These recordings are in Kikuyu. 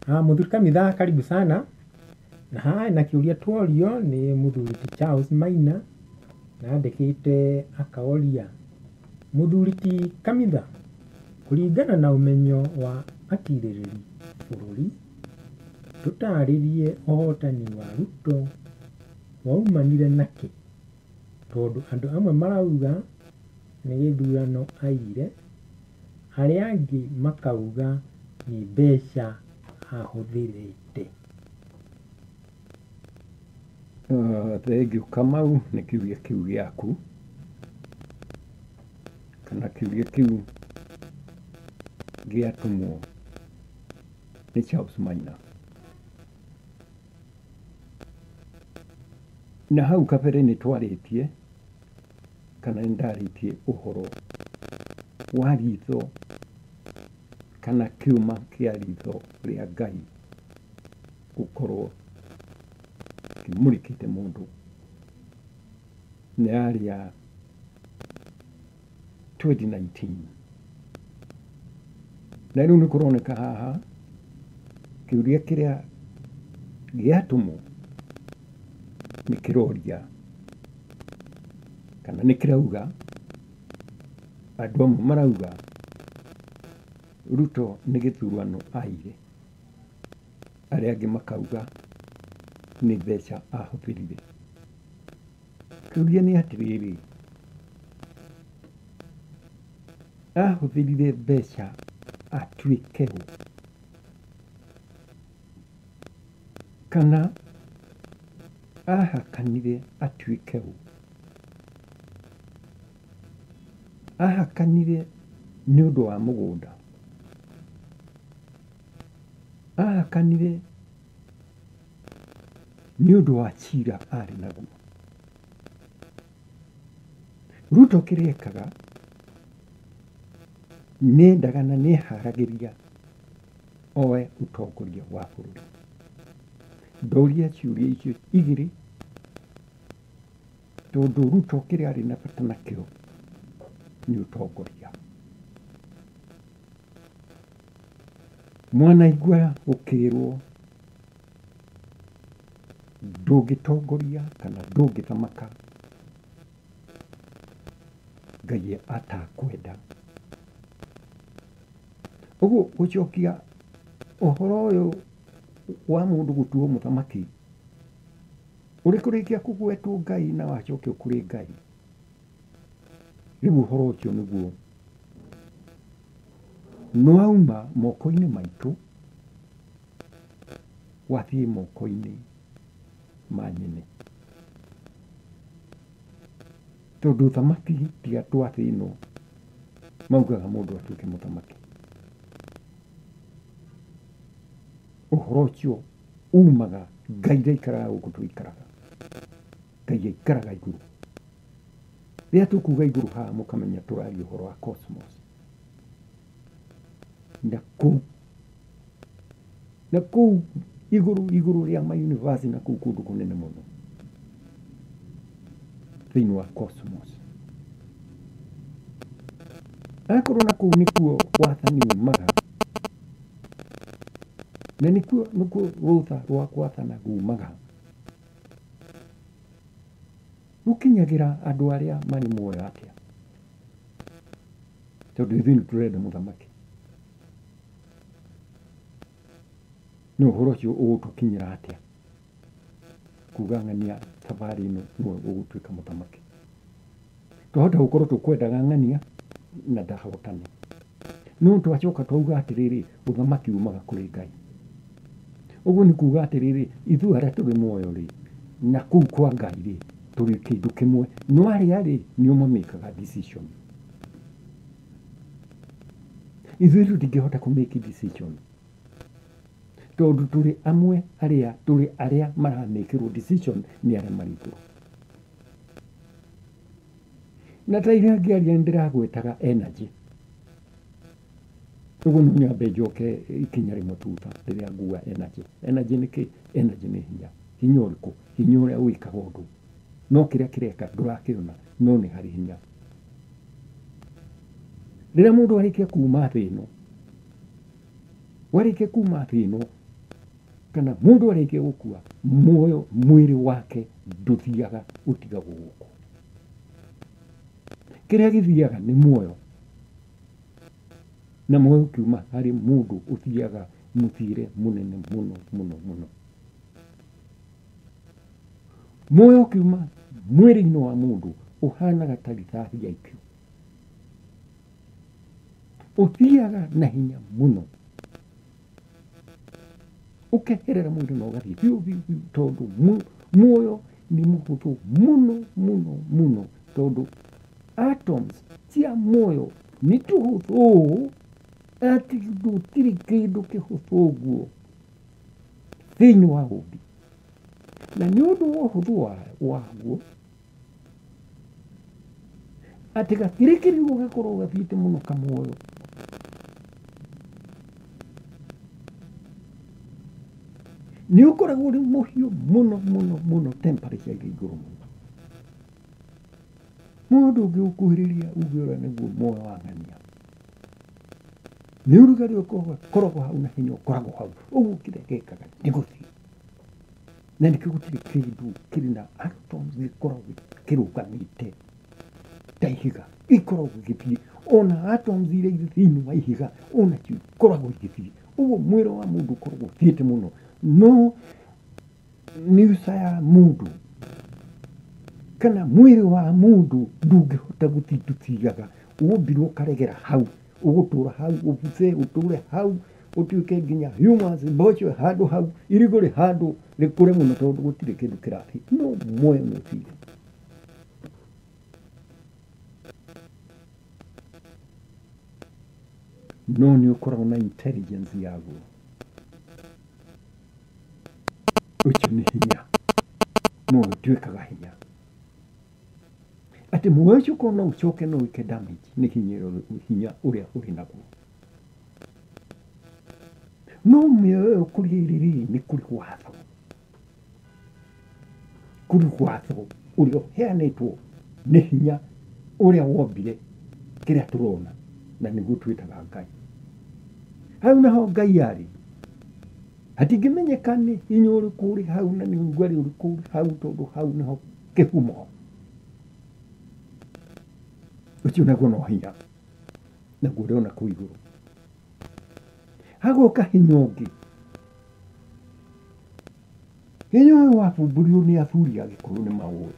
Mũthuri Kamitha karibu sana. Na haha na kĩũria tworio nĩ mũthuri ti Charles Maina na andĩkĩte akaoria, mũthuri ti Kamitha, kũringana na ũmenyo wa atirĩrĩri bũrũri, tũtarĩrie ũhotani wa Ruto waumanire nakĩ? Tondũ andũ amwe marauga nĩ gĩthurano aiyire, arĩa angĩ makauga nĩ mbeca ahũthĩrĩte. Thengiũ Kamau nĩ kĩũria kĩu gĩaku kana kĩũria kĩu gĩatũmwo nĩ Charles Maina. Na hau kabere nĩ twarĩtie kana nĩ ndarĩtie ũhoro wa ritho kana kĩũma kĩa ritho rĩa Ngai gũkorwo kĩmũrĩkĩte mũndũ nĩ yarĩ ya 2019. Na rĩu nĩ kũroneka haha kĩũria kĩrĩa gĩatũmwo nĩ kĩroria kana nĩ kĩrauga, andũ amwe marauga Ruto nĩ gĩthurano aire, arĩa angĩ makauga nĩ mbeca ahũthĩrire. Kĩũria nĩ atĩrĩrĩ, ahũthĩrire mbeca atuĩke ũ? Kana ahakanire atuĩke ũ? Ahakanire nĩ ũndũ wa mũgũnda, ahakanire nĩ ũndũ wa cira arĩ naguo. Ruto kĩrĩa ekaga nĩendaga na nĩeharagĩria oe ũtongoria wa bũrũri. Ndoria ciũria icio igĩrĩ tondũ Ruto kĩrĩa arĩ na bata nakĩo nĩ ũtongoria. Mwanaigua gũkĩrwo ndũngĩtongoria kana ndũngĩthamaka Ngai atakwenda. Ũguo gũcokia ũhoro ũyũ wa mũndũ gũtuo mũthamaki ũrĩ kũrĩkia kũgwetwo Ngai na wacokio kũrĩ Ngai, rĩu ũhoro ũcio nĩguo nĩwauma moko-inĩ maitũ wathiĩ moko-inĩ ma nyene. Tondũ thamaki ti andũ a thĩ ĩno maugaga mũndũ atuĩke mũthamaki. Ũhoro ũcio umaga Ngai ndaikaraga gũkũ tũikaraga, Ngai aikaraga igũrũ. Rĩrĩa tũkuga igũrũ haha mũkamenya tũraria ũhoro wa cosmos. Na kũu igũrũ igũrũ rĩa ma universe na kũu kũndũ kũnene mũno thĩinĩ wa cosmos. Akorwo na kũu nĩkuo wathani umaga na nĩkuo rũtha rwa gwathana gumaga, rũkinyagĩra andũ arĩa marĩ muoyo atĩa? Tondũ ithuĩ nĩtũrenda mũthamaki. Nĩ ũhoro ũcio ũgũtũkinyĩra atĩa? Kuga ng'ania thabarĩ ĩno nĩwe ũgũtuĩka mũthamaki. Twahota gũkorwo tũkwendaga ng'ania na ndahotane, no twacoka twauga atĩrĩrĩ, ũthamaki umaga kũrĩ Ngai. Ũguo nĩ kuga atĩrĩrĩ, ithuĩ arĩa tũrĩ muoyo rĩ, na kũu kwa Ngai rĩ, tũrĩ kĩndũ kĩmwe, no arĩa rĩ nĩo mamĩkaga decision. Ithuĩ tũtingĩhota kũ make decision tondũ tũrĩ amwe arĩa tũrĩ arĩa maramĩkĩrwo decision nĩ arĩa marĩ igũrũ. Na ta iria ngĩaria nĩndĩragwetaga energy. Ũguo no nyambe njoke ikinya rĩmwe thutha rĩrĩa nguga energy. Energy nĩ kĩ? Energy nĩ hinya. Hinya ũrĩkũ? Hinya ũrĩa wĩkaga ũndũ. No kĩrĩa kĩreka ndũrakĩona, no nĩ harĩ hinya. Rĩrĩa mũndũ arĩkia kuma thĩ ĩno, warĩkia kuma thĩ ĩno, Kana mũndũ arĩkia gũkua muoyo mwĩrĩ wake ndũthiaga ũtigagwo gũkũ. Kĩrĩa gĩthiaga nĩ muoyo. Na muoyo ũkiuma harĩ mũndũ ũthiaga mũthiĩre mũnene mũno mũno mũno. Muoyo ũkiuma mwĩrĩ-inĩ wa mũndũ ũhanaga ta rithathi yaikio. Ũthiaga na hinya mũno. Ũkeherera mwĩrĩ na ũgathiĩ biũ biũ biũ tondũ muoyo nĩ mũhũthũ mũno mũno mũno tondũ atoms cia muoyo nĩ tũhũthũ atĩ gũtirĩ kĩndũ kĩhũthũ ũguo thĩinĩ wa ũmbi. Na nĩ ũndũ wa ũhũthũ waguo atĩ gatirĩ kĩrigo gakorwo gathiĩte mũno kamuoyo. Nĩ ũkoragwo ũrĩ mũhiũ mũno mũno mũno temperature ĩrĩ igũrũ mũno. Mũndũ ũngĩũkuhĩrĩria uge ũrĩa nĩguo muoyo wa ng'ania. Nĩ ũrugarĩ ũkoragwo hau na hinya ũkoragwo hau. Ũguo kĩrĩa gĩkaga nĩ gũthiĩ. Na nĩkĩo gũtirĩ kĩndũ kĩrĩ na atoms gĩkoragwo kĩrũgamĩte ta ihiga. Ikoragwo gĩgĩthiĩ. Ona atoms iria irĩ thĩinĩ wa ihiga onacio ikoragwo igĩthiĩ. Ũguo mwĩrĩ wa mũndũ ũkoragwo ũthiĩte mũno. No niuca ya mũndũ kana mwĩrĩ wa mũndũ ndũngĩhota gũthiĩ ndũthiaga. Wombirwo ũkaregera hau, ũgũtũra hau, ũbuthe ũtũre hau, ũtuĩke nginya humans mboco handũ hau, irigũ rĩ handũ rĩkũre mũno tondũ gũtirĩ kĩndũ kĩrathiĩ. No muoyo nĩ ũthire. No nĩ ũkoragwo na intelligence yaguo. Ũcio nĩ hinya. Muoyo ũtuĩkaga hinya. Atĩ muoyo ũcio korwo no ũcoke no wĩke damage nĩ hinya ũrĩa ũrĩ naguo. No mĩoyo ĩyo kũrĩa ĩrĩ rĩ nĩ kũrĩ watho. Kũrĩ watho ũrĩa ũheanĩtwo nĩ hinya ũrĩa wombire kĩrĩa tũrona na nĩguo twĩtaga Ngai. Hau naho Ngai arĩ. Hatingĩmenyeka nĩ hinya ũrĩkũ ũrĩ hau na nĩ ũrugarĩ ũrĩkũ ũrĩ hau tondũ hau nĩho kĩhumo. Ũcio naguo no hinya. Naguo ũrĩ ona kũu igũrũ. Hagoka hinya ũngĩ. Hinya ũyũ wabumbũrirwo nĩ athuri a Gĩkũyũ nĩ maũĩ.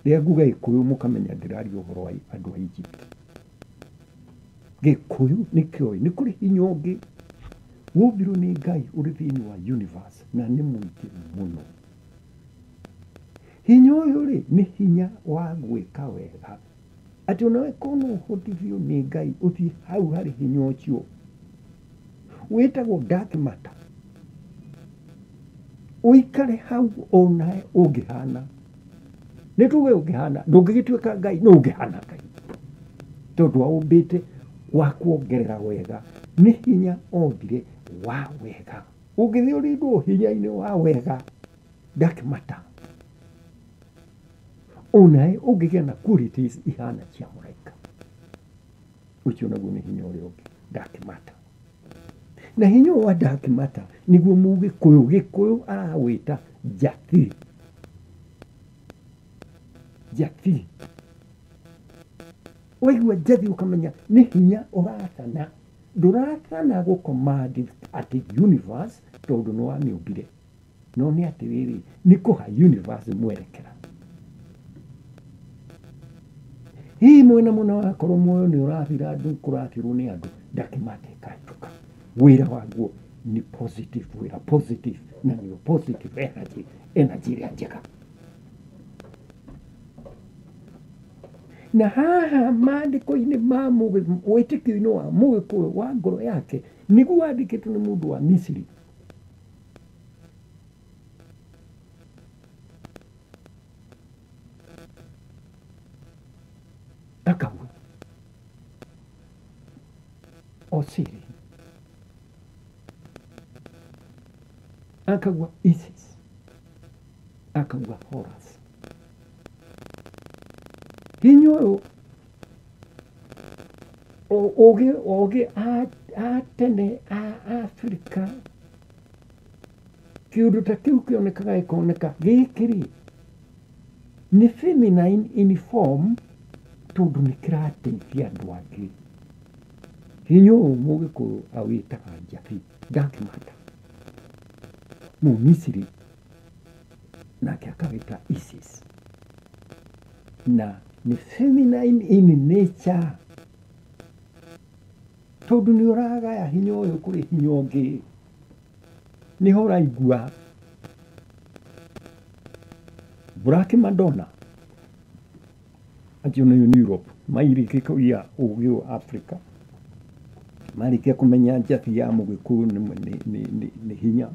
Rĩrĩa nguga Gĩkũyũ mũkamenya ndĩraria ũhoro wa andũ a Egypt. Gĩkũyũ nĩkĩoĩ nĩ kũrĩ hinya ũngĩ wombirwo nĩ Ngai ũrĩ thĩinĩ wa universe na nĩ mũingĩ mũno. Hinya ũyũ rĩ nĩ hinya wa gwĩka wega. Atĩ onawe korwo no ũhotithio nĩ Ngai ũthiĩ hau harĩ hinya ũcio wĩtagwo dark matter. Ũikare hau onawe ũngĩhana. Nĩ tuge ũngĩhana, ndũngĩgĩtuĩka Ngai, no ũngĩhana Ngai. Tondũ aũmbĩte wa kuongerera wega. Nĩ hinya ombire wa wega. Ũngĩthiĩ ũrindwo hinya-inĩ wa wega, dark matter. Onawe ũngĩgĩa na qualities ihana cia mũraika. Ũcio naguo nĩ hinya ũrĩa ũngĩ, dark matter. Na hinya wa dark matter nĩguo mũgĩkũyũ, Gĩkũyũ arawĩta njathi. Njathi. Waigua njathi ũkamenya nĩ hinya ũrathana. Ndũrathana gũcommand atĩ universe tondũ nĩ wamĩũmbire. No nĩ atĩrĩrĩ, nĩ kũha universe mwerekera. Hihi mwena mũna wakorwo muoyo nĩ ũrathira andũ kũrathirwo nĩ andũ, dark matter ĩkahĩtũka. Wĩra waguo nĩ positive, wĩra positive na nĩyo positive energy, energy ĩrĩa njega. Na haha maandĩko-inĩ ma wĩtĩkio-inĩ wa mũgĩkũyũ wa ngoro yake nĩguo wandĩkĩtwo nĩ mũndũ wa Misiri. Akauga Osiri, akauga Isis, akauga Horus. Hinya ũyũ ũgĩ a tene a Afrika Kĩũndũ ta kĩu kĩonekaga gĩkoneka gĩkĩ rĩ nĩ feminine in form tondũ nĩ kĩrateithia andũ angĩ. Hinya ũyũ mũgĩkũyũ awĩtaga njabi, dark matter. Mũmisiri nake akawĩta Isis. Na nĩ feminine in nature tondũ nĩ ũragaya hinya ũyũ kũrĩ hinya ũngĩ. Nĩho ũraigua Black Madonna acio nĩyo nĩ Europe mairĩkia kũiya ũgĩ wa Africa, marĩkia kũmenya njabi ya mũgĩkũyũ nĩ hinya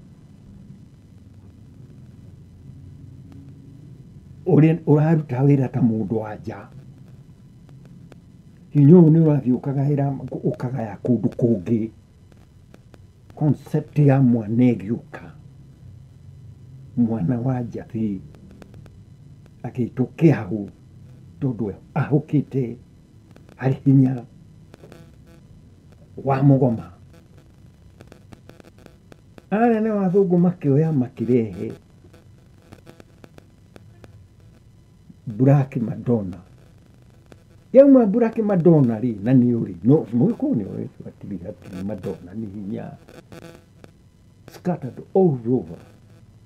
ũrĩa ũraruta wĩra ta mũndũ wa nja. Hinya ũyũ nĩ ũrathiĩ ũkagaĩra ũkagaya kũndũ kũngĩ. Concept ya mwana ĩgĩũka, mwana wa njabi agĩtwo kĩahũ tondũ ahũkĩte harĩ hinya wa mũgoma. Arĩa nĩ athũngũ makĩoya makĩrehe Black Madonna. Yauma Black Madonna rĩ, na nĩ ũrĩ no mũgĩkũyũ nĩ ũĩ hatirĩ hatirĩ Madonna nĩ hinya scattered all over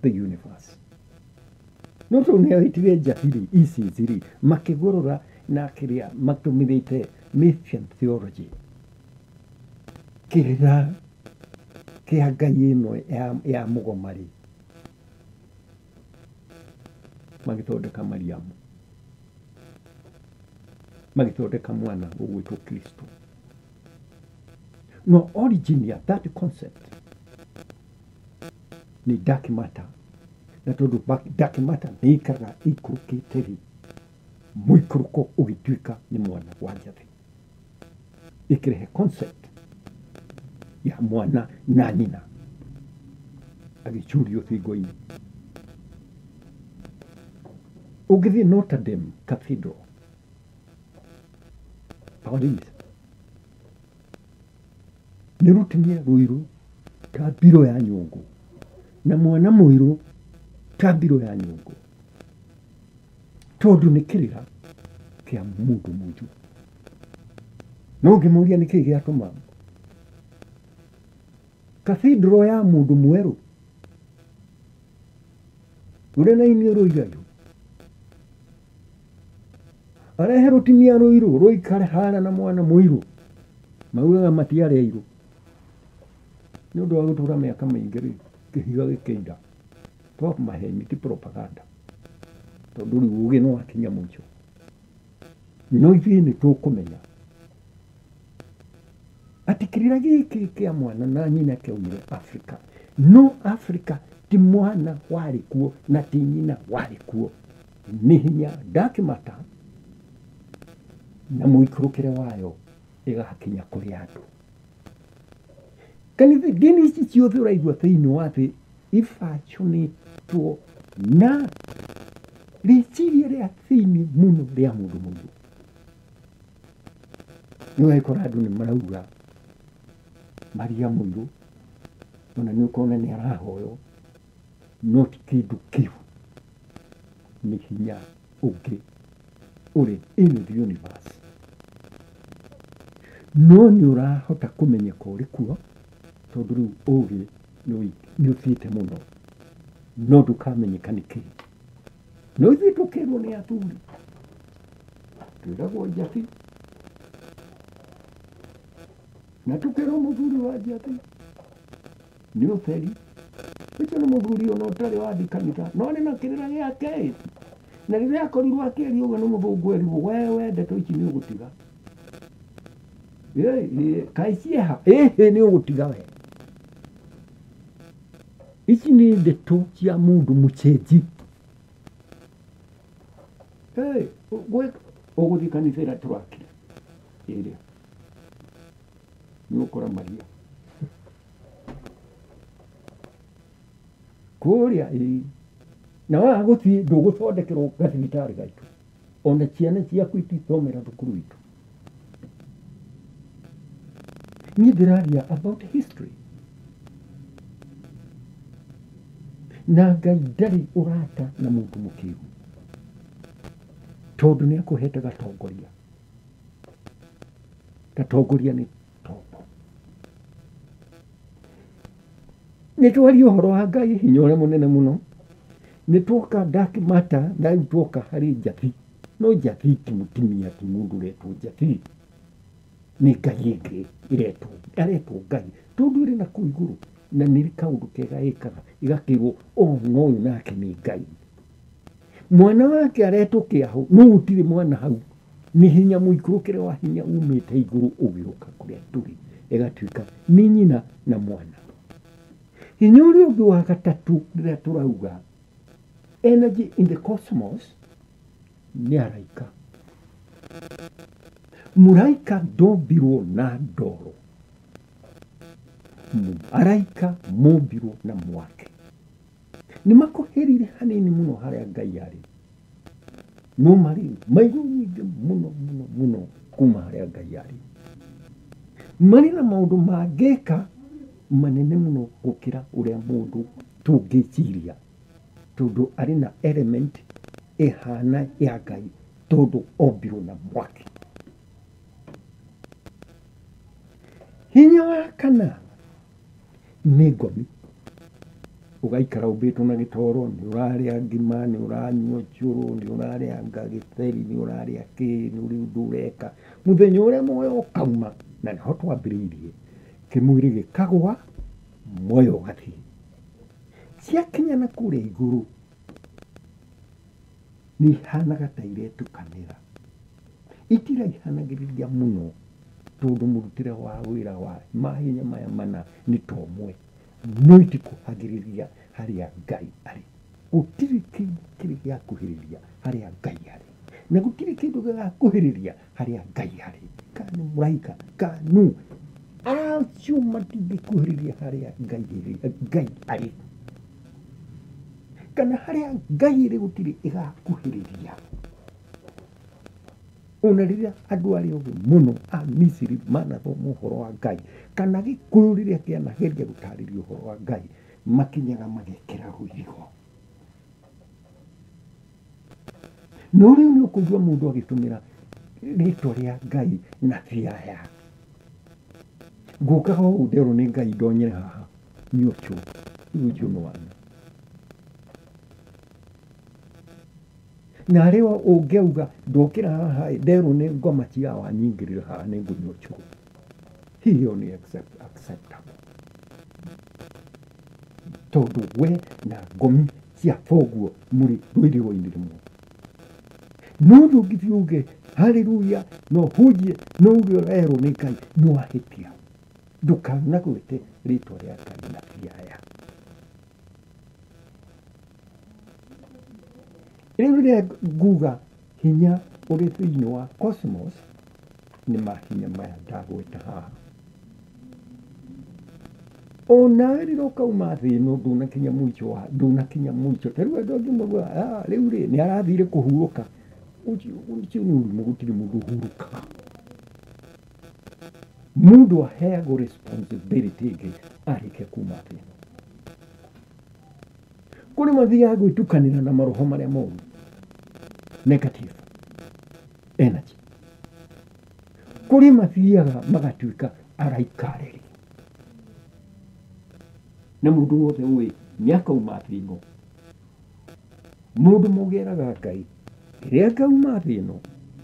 the universe. No tondũ nĩ awĩtire njabi rĩ, Isis rĩ, makĩgũrũra na kĩrĩa matũmĩrĩte Mythian theology, kĩrĩra kĩa ngai ĩno ya mũgoma rĩ, magĩthondeka Mariamu, magĩthondeka mwana ũgwĩtwo Kristo. No origin ya that concept nĩ dark matter, na tondũ dark matter nĩ ikaraga ikũrũkĩte rĩ, mũikũrũko ũgĩtuĩka nĩ mwana wa njabi, ĩkĩrehe concept ya mwana na nyina agĩcurio thingo-inĩ. Ũngĩthiĩ Notre Dame Cathedral Paris, nĩ rũtinia rũirũ ta mbiro ya nyũngũ na mwana mũirũ ta mbiro ya nyũngũ, tondũ nĩ kĩrĩra kĩa mũndũ mũirũ. No ũngĩmũria nĩkĩĩ gĩatũma cathedral ya mũndũ mwerũ ũrĩa na iniũrũ irairũ arehe rũtinia rũirũ rũikare hana na mwana mũirũ, maugaga matiarĩ airũ nĩ ũndũ wa gũtũra mĩaka mĩingĩ rĩ, kĩhiga gĩkĩira. To maheni ti propaganda, tondũ rĩu ũgĩ nĩ wakinya mũico. No ithuĩ nĩ tũkũmenya atĩ kĩrĩra gĩkĩ kĩa mwana na nyina kĩaumire Africa. No Africa ti mwana warĩ kuo na ti nyina warĩ kuo, nĩ hinya dark matter na mũikũrũkĩre wayo ĩgakinya kũrĩ andũ. Kanitha ndini ici ciothe ũraigua thĩinĩ wa thĩ ibacũnĩtwo na rĩciria rĩa thĩinĩ mũno rĩa mũndũ mũirũ. Nĩ ũgakora andũ nĩ marauga Maria mũirũ, ona nĩ ũkona nĩ arahoywo, no ti kĩndũ kĩu, nĩ hinya ũngĩ ũrĩ in the universe. No nĩ ũrahota kũmenyeka ũrĩ kuo tondũ rĩu ũgĩ nĩ ũthiĩte mũno, no ndũkamenyeka nĩ kĩĩ. No ithuĩ tũkĩrwo nĩ athuri, twĩragwo njabi na tũkerwo mũthuri wa njabi nĩ ũtheri. Ũcio nĩ mũthuri ona ũtarĩ wathiĩ kanitha, no arĩ na kĩrĩra gĩake. Na rĩrĩa akorirwo akĩaria ũguo nĩ mũthũngũ erirwo, we ndeto ici nĩ ũgũtiga. Kaĩ cieha? Ĩhĩ nĩ ũgũtiga we. Ici nĩ ndeto cia mũndũ mũcenji. Ũgũthiĩ kanitha ĩrĩa tũrakire ĩrĩa nĩ ũgũkora Maria kũrĩa ĩĩ, na waga gũthiĩ ndũgũthondekerwo gathibitarĩ gaitũ, ona ciana ciaku itithomera thukuru itũ. Niĩ ndĩraria about history. Na Ngai ndarĩ ũrata na mũndũ mũkĩgu, tondũ nĩ akũhete gatongoria. Gatongoria nĩ tombo. Nĩ twaria ũhoro wa Ngai hinya ũrĩa mũnene mũno. Nĩ twoka dark matter, na rĩu twoka harĩ njathi. No njathi ti mũtumia, ti mũndũ ũretwo njathi. Nĩ Ngai ĩngĩ ĩretwo, aretwo Ngai tondũ ĩrĩ na kũu igũrũ na nĩ kaũndũ kega ĩkaga, ĩgakĩrwo o ũyũ nake nĩ Ngai. Mwana wake aretwo kĩahũ, no gũtirĩ mwana hau. Nĩ hinya mũikũrũkĩre wa hinya umĩte igũrũ ũgĩũka kũrĩa tũrĩ, ĩgatuĩka nĩ nyina na mwana. Hinya ũrĩa ũngĩ wa gatatũ rĩrĩa tũrauga energy in the cosmos nĩ araika. Mũraika ndombirwo na ndoro, araika mombirwo na mwaki. Nĩ makuhĩrĩire hanini mũno harĩa Ngai arĩ, no marĩ maigũ nyingĩ mũno mũno mũno kuma harĩa Ngai arĩ. Marĩ na maũndũ mangĩka manene mũno gũkĩra ũrĩa mũndũ tũngĩciria, tondũ arĩ na element ĩhana ya Ngai, tondũ ombirwo na mwaki. Hinya wa kana nĩ ngomi. Ũgaikara ũmbĩtwo na gĩtoro, nĩ ũrarĩa ngima, nĩ ũranyua cũrũ, nĩ ũrarĩa gĩtheri, nĩ ũrarĩa kĩ, nĩ ũrĩ ũndũ ũreka. Mũthenya ũrĩa muoyo ũkauma, na nĩho twambĩrĩirie, kĩmwĩrĩ gĩkagũa, muoyo ũgathiĩ. Ciakinya na kũrĩa igũrũ, nĩ ihanaga ta iretukanĩra. Itiraihanagĩrĩria mũno, tondũ mũrutĩre wa wĩra wa mahinya maya mana nĩ ta ũmwe, no itikuhagĩrĩria harĩa Ngai arĩ. Gũtirĩ kĩndũ kĩrĩ gĩakuhĩrĩria harĩa Ngai arĩ, na gũtirĩ kĩndũ gĩgakuhĩrĩria harĩa Ngai arĩ. Kana nĩ mũraika, kana nũ, acio matingĩkuhĩrĩria harĩa Ngai arĩ, kana harĩa Ngai ĩrĩ gũtirĩ ĩgakuhĩrĩria. Ona rĩrĩa andũ arĩa ogĩ mũno a Misiri manathoma ũhoro wa Ngai, kana Gĩkũyũ rĩrĩa kĩanageria gũtarĩria ũhoro wa Ngai, makinyaga magekĩra rũirigo. No rĩu nĩ ũkũigua mũndũ agĩtũmĩra rĩtwa rĩa Ngai na thiaya. Ngũkaga ũũ nderwo nĩ Ngai ndonyere haha, nyua cũrũ, rĩu ũcio nĩ wana. Na rĩo ũngĩauga ndokĩra haha nderwo nĩ ngoma cia wanyingĩrĩra haha nĩ ngũnyua cũrũ, hiyo nĩ acceptable, tondũ we na ngomi cia thoguo mũrĩ rũirigo-inĩ rũmwe. No ndũngĩthiĩ uge haleluya, no hunjie, no uge ũrerwo nĩ Ngai, no ahĩtia. Ndũkanagwete rĩtwa rĩa Ngai na thiaya. Rĩu rĩrĩa nguga hinya ũrĩ thĩinĩ wa cosmos, nĩ mahinya maya ndagweta haha. Ona rĩrĩa ũkauma thĩ ĩno ndũnakinya mũico wa, ndũnakinya mũico. Ta rĩu andũ angĩ maugaga, rĩu rĩ, nĩ arathire kũhurũka. Ũcio nĩ ũrimũ, gũtirĩ mũndũ ũhurũkaga. Mũndũ aheagwo responsibility ĩngĩ arĩkia kuma thĩ ĩno. Kũrĩ mathiaga gwĩtukanĩra na maroho marĩa moru, negative energy. Kũrĩ mathiaga magatuĩka araika areri. Na mũndũ wothe ũĩ nĩ akauma thĩ ĩno. Mũndũ mũgeraga Ngai, rĩrĩa ngauma thĩ ĩno,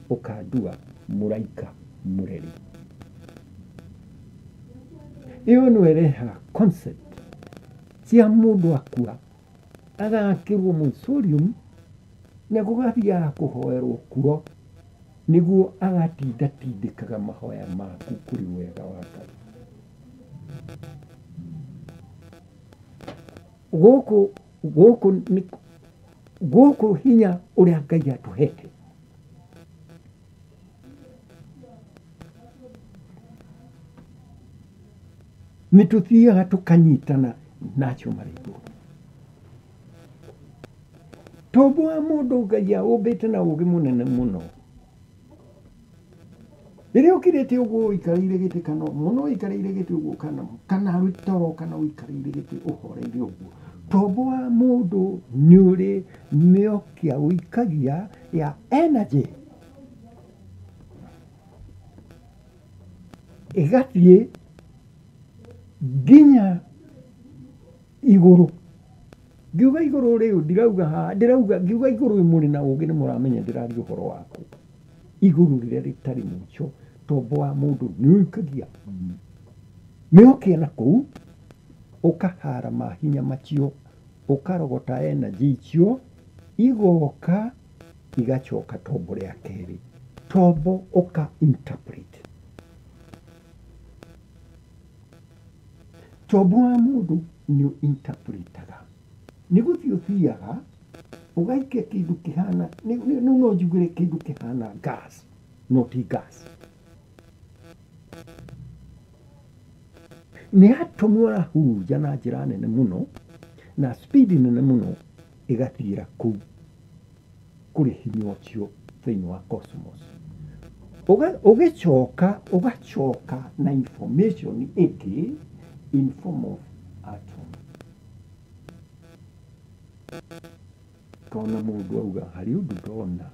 ũkandua mũraika mũreri. Ĩyo no ĩrehaga concept cia mũndũ akua agakĩrwo mausoleum na gũgathiaga kũhoerwo kuo nĩguo agatindatindĩkaga mahoya maku kũrĩ wega wa Ngai. Gũkũ hinya ũrĩa Ngai atũhete nĩ tũthiaga tũkanyitana nacio marĩ igũrũ. Tombo wa mũndũ Ngai aũmbĩte na ũũgĩ mũnene mũno. Rĩrĩa ũkirĩte ũguo ũikarĩire gĩtĩ kana mũno ũikarĩire gĩtĩ ũguo kana arĩ toro kana ũikarĩire gĩtĩ ũhoreire ũguo, Tombo wa mũndũ nĩ ũrĩ mĩokia ũikagia ya energy ĩgathiĩ nginya igũrũ. Ngiuga igũrũ rĩu ndirauga haha, ndĩrauga ngiuga igũrũ mũrĩ na ũgĩ nĩ mũramenya ndĩraria ũhoro waku. Igũrũ rĩrĩa rĩtarĩ mũico, tombo wa mũndũ nĩ ũikagia mĩokia na kũu, ũkahara mahinya macio, ũkarogota energy icio, igoka igacoka tombo rĩa kerĩ. Tombo ũka interpret. Tombo wa mũndũ nĩ interpretaga. Nĩ gũthiĩ ũthiaga ũgaikia kĩndũ kĩhana, no njugire kĩndũ kĩhana gas, no ti gas. Nĩ atomu arahurunja na njĩra nene mũno na speed nene mũno, ĩgathiĩra kũu kũrĩ hinya ũcio thĩinĩ wa cosmos. Ũgĩcoka ũgacoka na information ĩngĩ in form of atom. Kona mũndũ auga harĩ ũndũ ndona,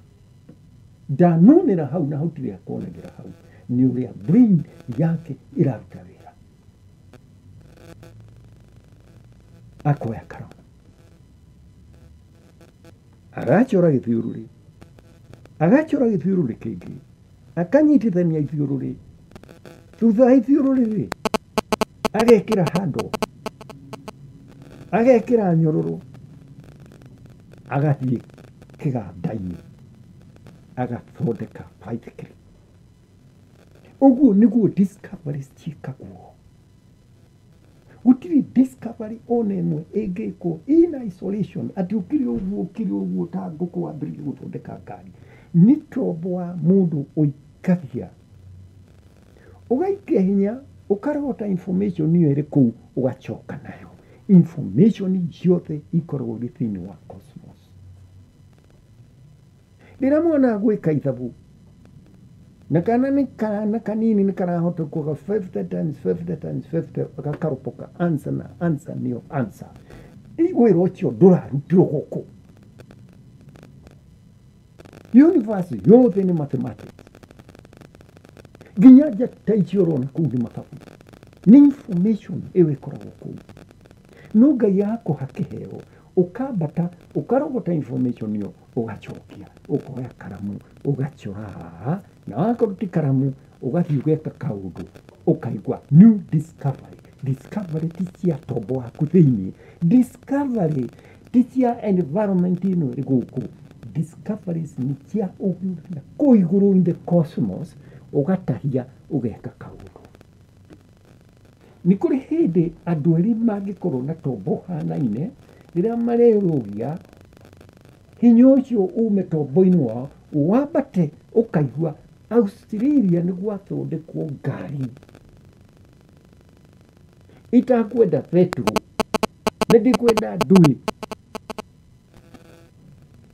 ndanonera hau na hatirĩ akonagĩra hau, nĩ ũrĩa brain yake ĩraruta wĩra. Akoya karamu agachora gĩthiũrũrĩ, agachora gĩthiũrũrĩ kĩngĩ, akanyitithania ithiũrũrĩ, thutha wa ithiũrũrĩ rĩ agekĩra handũ, agekĩra nyororo, agathiĩ kĩganda-inĩ agathondeka baithikiri. Ũguo nĩguo discoveries ciĩkagwo. Gũtirĩ discovery ona ĩmwe ĩngĩkwo in isolation, atĩ ũkire ũguo ũkire ũguo ta ngũkũ wambĩrĩrie gũthondeka ngari. Nĩ tombo wa mũndũ ũikagia, ũgaikia hinya, ũkarogota information ĩyo ĩrĩ kũu, ũgacoka nayo. Information ciothe ikoragwo irĩ thĩinĩ wa cosmos. Rĩrĩa mwana agwĩka ithabu, na kana nĩ kana kanini nĩ karahota kuga 50 times 50 times 50, gakaropoka answer na answer nĩyo answer. Wĩra ũcio ndũrarutirwo gũkũ. Universe yothe nĩ mathematics. Nginya njata icio ũrona kũu nĩ mathabu. Nĩ information ĩyo ĩkoragwo kũu. No Ngai akũha kĩheo, ũkambata, ũkarogota information ĩyo, ũgacokia, ũkoya karamu, ũgachora haha, na wakorwo ti karamu, ũgathiĩ ũgeka kaũndũ, ũkaigua new discovery. Discovery ti cia tombo waku thĩinĩ, discovery ti cia environment ĩno ĩrĩ gũkũ. Discoveries nĩ cia ũgĩ na kũu igũrũ in the cosmos, ũgatahia, ũgeka kaũndũ. Nĩ kũrĩ hĩndĩ andũ erĩ mangĩkorwo na tombo ũhanaine, rĩrĩa marerũgia, hinya ũcio ume tombo-inĩ wao, wambate ũkaigua Australia nĩ gwathondekwo ngari itakwenda betũrũ, na ndĩkwenda ndũĩ,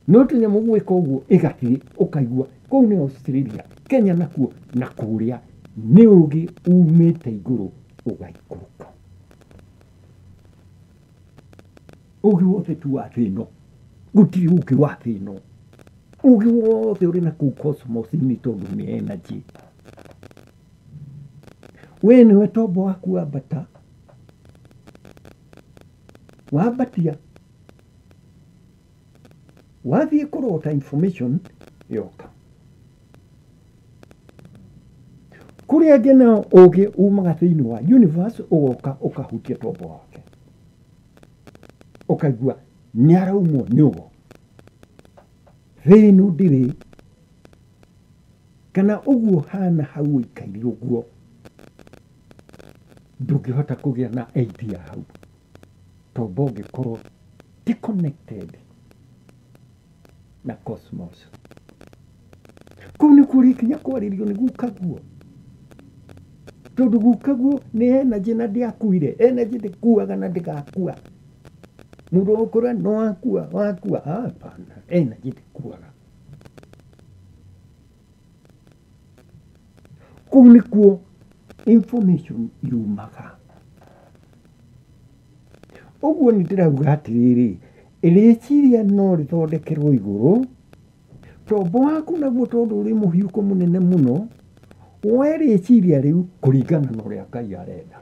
no tũnyamũ gwĩka ũguo ĩgathiĩ, ũkaigua kũu nĩ Australia, Kenya nakuo na kũrĩa nĩ ũgĩ umĩte igũrũ ũgaikũrũka. Ũgĩ wothe tu wa thĩ ĩno, gũtirĩ ũgĩ wa thĩ ĩno. Ũgĩ wothe ũrĩ na kũu cosmos-inĩ tondũ nĩ energy. We nĩwe tombo waku wambata, wambatia, wathiĩ kũrota information yoka. Kũrĩa angĩ nao ũgĩ umaga thĩinĩ wa universe ũgoka ũkahutia tombo wake, ũkaigua nĩaraumwo nĩ ũgo. Thĩ ĩno ndĩrĩ, kana ũguo hana hau ũikaire ũguo, ndũngĩhota kũgĩa na idea hau, tombo ũngĩkorwo ti connected na cosmos. Kũu nĩkuo ũrĩkinya kwarĩrio nĩ gukaguo, tondũ gukaguo nĩ energy na ndĩakuire. Energy ndĩkuaga na ndĩgakua. Mũndũ ũkũra no akua, wakua, hapana, energy ndĩkuaga. Kũu nĩkuo information yumaga. Ũguo nĩ ndĩrauga atĩrĩrĩ, rĩciria no rĩthondekerwo igũrũ, tombo waku naguo tondũ ũrĩ mũhiũko mũnene mũno, woe rĩciria rĩu kũringana na ũrĩa Ngai arenda.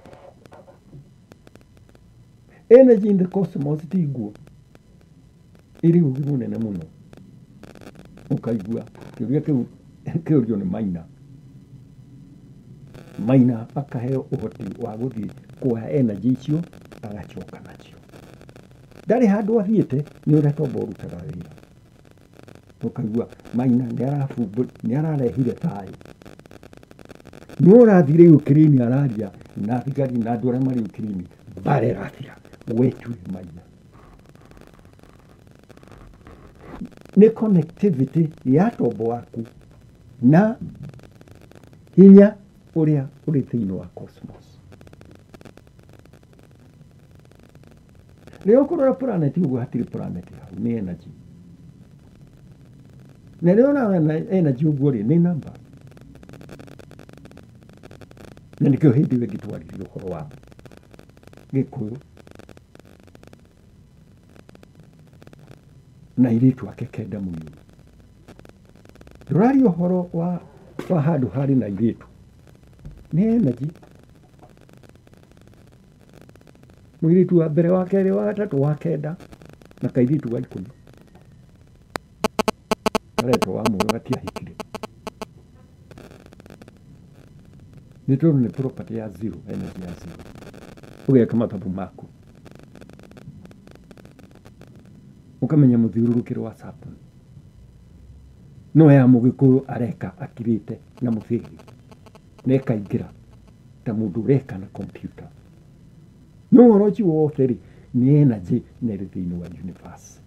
Energy in the cosmos ti nguo, ĩrĩ ũũgĩ mũnene mũno. Ũkaigua kĩũria kĩu kĩũrio nĩ Maina. Maina akaheo ũhoti wa gũthiĩ kuoya energy icio agacoka nacio. Ndarĩ handũ athiĩte, nĩ ũrĩa tombo ũrutaga wĩra. Ũkaigua Maina nĩ ararehire thayũ. Nĩ ũrathire Ukraine araria na thigari na andũ arĩa marĩ Ukraine, mbara ĩrathira. We tiwe Maina. Nĩ connectivity ya tombo waku na hinya ũrĩa ũrĩ thĩinĩ wa cosmos. Rĩrĩa ũkũrora planet ũguo hatirĩ planet hau, nĩ energy. Na rĩrĩa ũrarora energy ũguo rĩ, nĩ number. Na nĩkĩo hĩndĩ ĩyo ĩngĩ twaririe ũhoro wa Gĩkũyũ na airĩtu ake kenda mũiyũru. Ndũraria ũhoro wa handũ harĩ na airĩtu, nĩ energy. Mũirĩtu wa mbere, wa kerĩ, wa gatatũ, wa kenda na kairĩtu ga 10 karetwo wa mũrũ gatiahikire. Nĩ tondũ nĩ property ya zero, energy ya zero. Ũgeka mathabu maku ũkamenya mũthiũrũrũkĩro wa Saturn. No ya Mũgĩkũyũ areka akirĩte na mũthĩgi na ĩkaingĩra ta mũndũ ũreka na computer. No ũhoro ũcio wothe rĩ, nĩ energy na ĩrĩ thĩinĩ wa universe.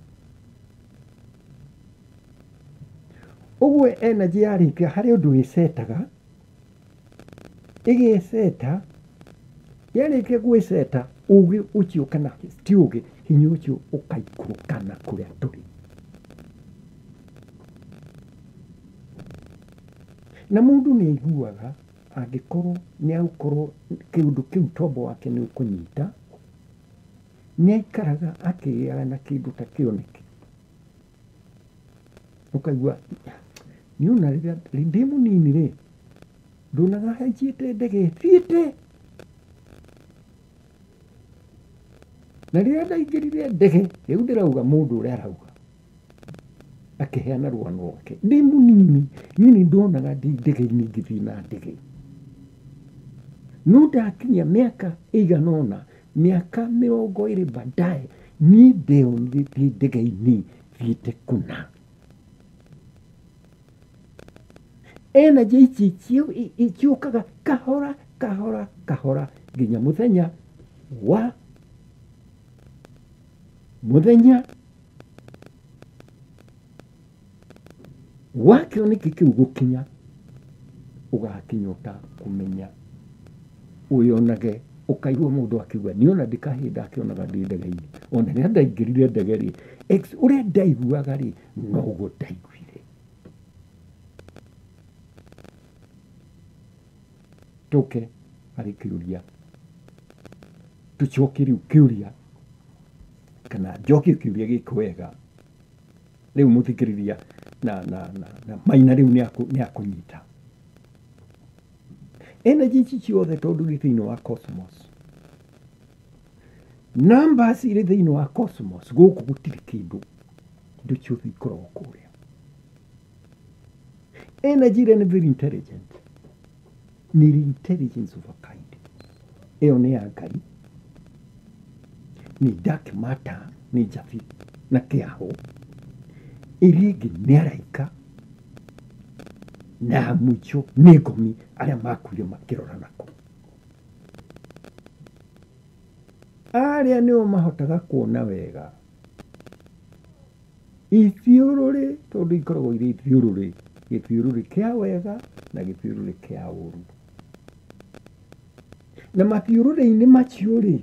Ũguo energy yarĩkia harĩ ũndũ ĩcetaga, ĩgeceta, yarĩkia gwĩceta ũgĩ ũcio kana ti ũgĩ, hinya ũcio ũkaikũrũkana kũrĩa tũrĩ. Na mũndũ nĩ aiguaga angĩkorwo nĩ agũkorwo kĩũndũ kĩu tombo wake nĩ ũkũnyita, nĩ aikaraga akĩgĩaga na kĩndũ ta kĩoneki. Ũkaigua niĩ ona rĩrĩa ndĩ mũnini rĩ, ndonaga haicĩte ndege ĩthiĩte. Na rĩrĩa ndaingĩrire ndege, rĩu ndĩrauga mũndũ ũrĩa arauga akĩheana rũgano rwake. Ndĩ mũnini, niĩ nĩ ndonaga ndĩ ndege-inĩ ngĩthiĩ na ndege. No ndakinyia mĩaka ĩigana ũna, mĩaka 20 baadaye, niĩ ndeyonire ndĩ ndege-inĩ thiĩte kũna. Energy ici ciũkaga kahora kahora kahora nginya mũthenya wa mũthenya wa kĩoneki kĩu gũkinya, ũgakinya ũtakũmenya, ũyonage ũkaigua mũndũ akiuga niĩ ona ndĩ kahĩĩ ndakĩonaga ndĩ ndege-inĩ. Ona rĩrĩa ndaingĩrire ndege rĩ, ũrĩa ndaiguaga rĩ, noguo ndaiguire. Tũke harĩ kĩũria, tũcoke rĩu kĩũria, kana njokie kĩũria gĩkĩ wega. Rĩu mũthikĩrĩria na Maina rĩu nĩ akũnyita. Energy ici ciothe tondũ irĩ thĩinĩ wa cosmos, numbers irĩ thĩinĩ wa cosmos, gũkũ gũtirĩ kĩndũ, indo ciothe ikoragwo kũrĩa. Energy ĩrĩa nĩ very intelligent, nĩ ĩrĩ intelligence of a kind. Ĩyo nĩ ya Ngai, nĩ dark matter, nĩ njabi na kĩaho. Ĩrĩa ĩngĩ nĩ araika, na mũico nĩ ngomi arĩa makuire makĩrora nako. Arĩa nĩo mahotaga kuona wega ithiũrũrĩ, tondũ ikoragwo irĩ ithiũrũrĩ, gĩthiũrũrĩ kĩa wega na gĩthiũrũrĩ kĩa ũru. Na mathiũrũrĩ-inĩ macio rĩ,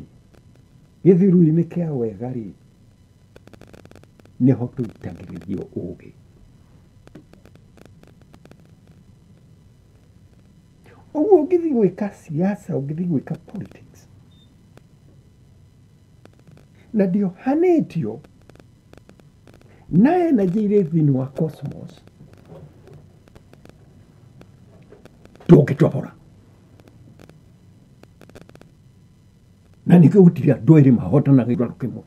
gĩthiũrũrĩ-inĩ kĩa wega rĩ, nĩho tũitagĩrĩrio ũgĩ. Ũguo ũngĩthiĩ gwĩka siasa, ũngĩthiĩ gwĩka politics, Na ndĩohanĩtio na energy irĩ thĩinĩ wa cosmos, ndũngĩtobora. Na nĩkĩo gũtirĩ andũ erĩ mahotanaga gĩthurano kĩmwe,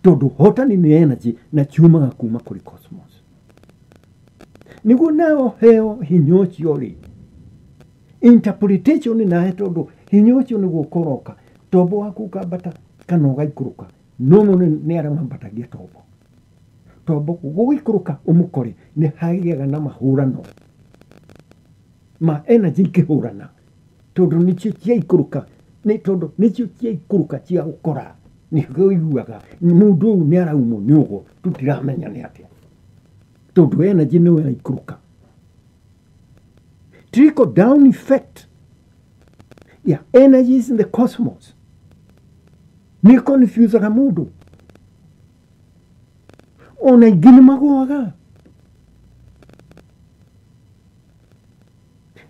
tondũ hotani nĩ energy na ciumaga kuma kũrĩ cosmos. Nĩguo nao heo hinya ũcio rĩ, interpretation nawe, tondũ hinya ũcio nĩguo ũkoroka tombo waku ũkambata kana ũgaikũrũka. No mũno nĩ arĩa mambatagia tombo, tombo gũgĩikũrũka ũmũkore nĩ hagĩaga na mahũrano ma energy ikĩhũrana, tondũ nĩcio ciaikũrũka, nĩ tondũ nĩcio ciaikũrũka cia gũkora. Nĩkĩo ũiguaga mũndũ ũyũ nĩ araumwo nĩ ũguo, tũtiramenya nĩ atĩa, tondũ energy nĩyo ĩraikũrũka. Trickle down effect ya energies in the cosmos nĩ confusaga mũndũ, ona ingĩ nĩ magũaga,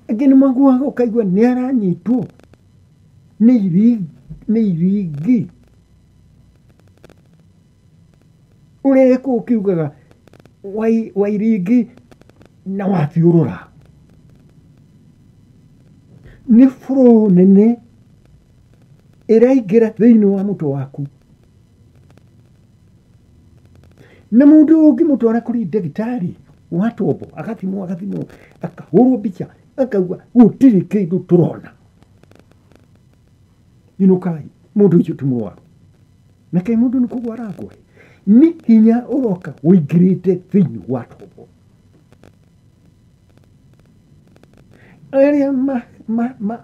angĩ nĩ magũaga ũkaigua nĩ aranyitwo nĩ iringi. Ũrĩa kũu ũkiugaga wa iringi na wathiũrũra, nĩ flow nene ĩraingĩra thĩinĩ wa mũtwe waku. Na mũndũ ũngĩmũtwara kũrĩ ndagĩtarĩ wa tombo, agathimwo agathimwo, akahũrwo mbica, akauga gũtirĩ kĩndũ tũrona. Inũkai, mũndũ ũcio ti mũrwaru. Na kaĩ mũndũ nĩ kũgwa aragwa, nĩ hinya ũroka ũingĩrĩte thĩinĩ wa tombo. Arĩa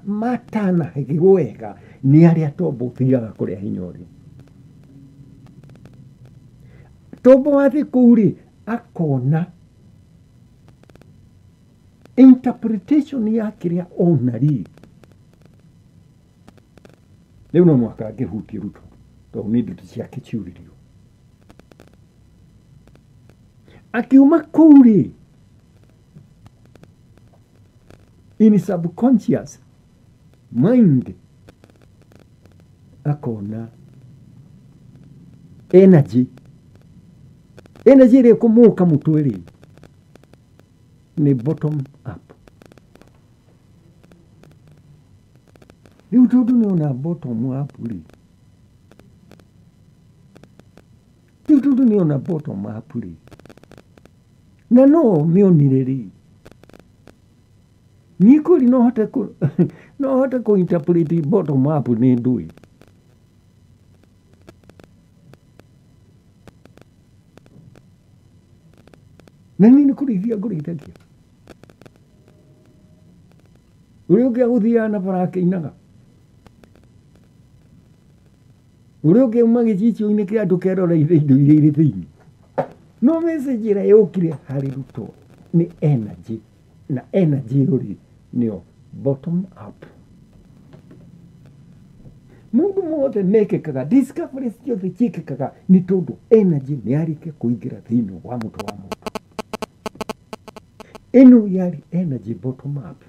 matanahĩgwo wega nĩ arĩa tombo ũthiaga kũrĩa hinya ũrĩ. Tombo wathiĩ kũu rĩ, akona interpretation ya kĩrĩa ona rĩ. Rĩu no mũhaka ngĩhutie Ruto, tondũ nĩ ndeto ciake ciũririo. Akiuma kũu rĩ, in subconscious mind akona energy, energy ĩrĩa ĩkũmũka mũtwe rĩ nĩ bottom up. Rĩu tondũ nĩona bottom up rĩ, rĩu tondũ nĩona bottom up rĩ, na no mĩonire rĩ, niĩ kweli no hote kũ interpret bottom up nĩ ndũĩ. Na niĩ nĩ kũrĩithia ngũrĩithagia. Ũrĩa ũngĩ agũthiaga na bara akĩinaga, ũrĩa ũngĩ auma gĩcicio-inĩ kĩa andũ keroreire indo iria irĩ thĩinĩ. No message ĩrĩa yũkire harĩ Ruto nĩ energy, na energy ĩyo rĩ nĩyo bottom up. Maũndũ mothe mekĩkaga, discoveries ciothe ciĩkĩkaga nĩ tondũ energy nĩ yarĩkia kũingĩra thĩinĩ wa mũtwe wa mũndũ. Ĩno yarĩ energy bottom up,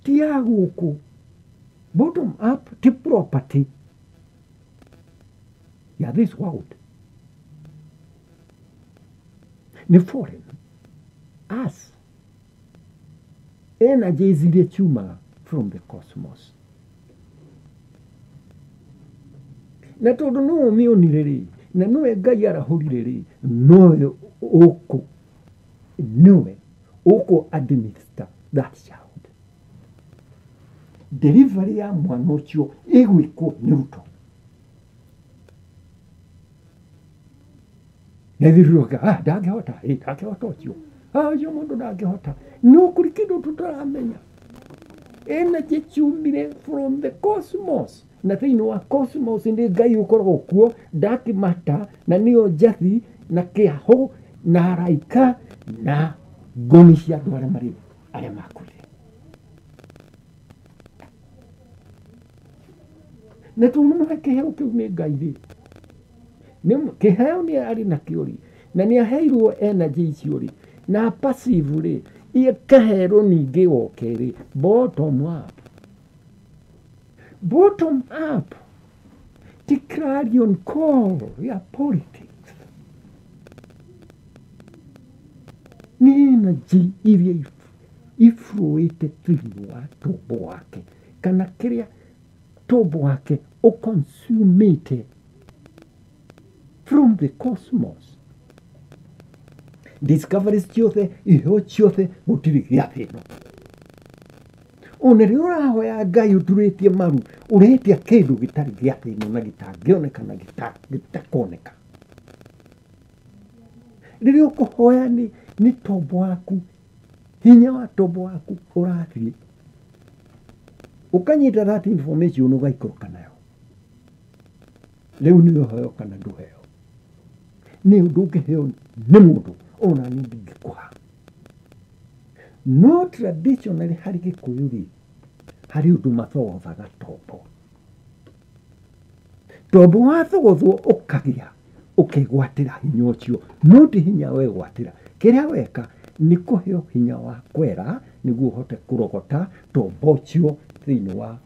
ti ya gũkũ. Bottom up ti property ya this world, nĩ foreign us. Energies iria ciumaga from the cosmos. Na tondũ no ũmĩonire rĩ, na nowe Ngai arahũrire rĩ, nowe ũkũ, nowe ũkũ administer that child. Delivery ya mwana ũcio ĩgwĩkwo nĩ Ruto. Na ithuĩ ah, ndangĩhota, ndangĩhota ũcio, ah, ũcio mũndũ ndangĩhota. No kũrĩ kĩndũ tũtaramenya. Energy ciumire from the cosmos. Na thĩinĩ wa cosmos nĩ Ngai ũkoragwo kuo, dark matter, na nĩyo njathi, na kĩahũ, na araika, na ngoni cia andũ arĩa marĩ arĩa makuire. Na tondũ kĩheo kĩu nĩ Ngai rĩ, kĩheo nĩ arĩ nakĩo rĩ, na nĩ aheirwo energy icio rĩ, na passive rĩ, ikaherwo ningĩ goke rĩ, bottom up. Bottom up ti clarion call ya politics. Nĩ energy iria ifluĩte thĩinĩ wa tombo wake kana kĩrĩa tombo wake ũconsumĩte from the cosmos. Discoveries ciothe, iheo ciothe gũtirĩ gĩa thĩ ĩno. Ona rĩrĩa ũrahoya Ngai ũturĩtie maru ũretia kĩndũ gĩtarĩ gĩa thĩ ĩno na gĩtangĩoneka na gĩtakoneka. Rĩrĩa ũkũhoya nĩ tombo waku, hinya wa tombo waku ũrathiĩ ũkanyita that information ũgaikũrũka nayo. Rĩu nĩ ũheo kana ndũheo. Nĩ ũndũ ũngĩheo nĩ mũndũ ona niĩ ndingĩkũha. No traditionally harĩ Gĩkũyũ rĩ, harĩ ũndũ mathogothaga tombo. Tombo wathogothwo ũkagĩa ũkegwatĩra hinya ũcio, no ti hinya wegwatĩra. Kĩrĩa weka nĩ kũheo hinya wa kwera nĩguo ũhote kũrogota tombo ũcio thĩinĩ wa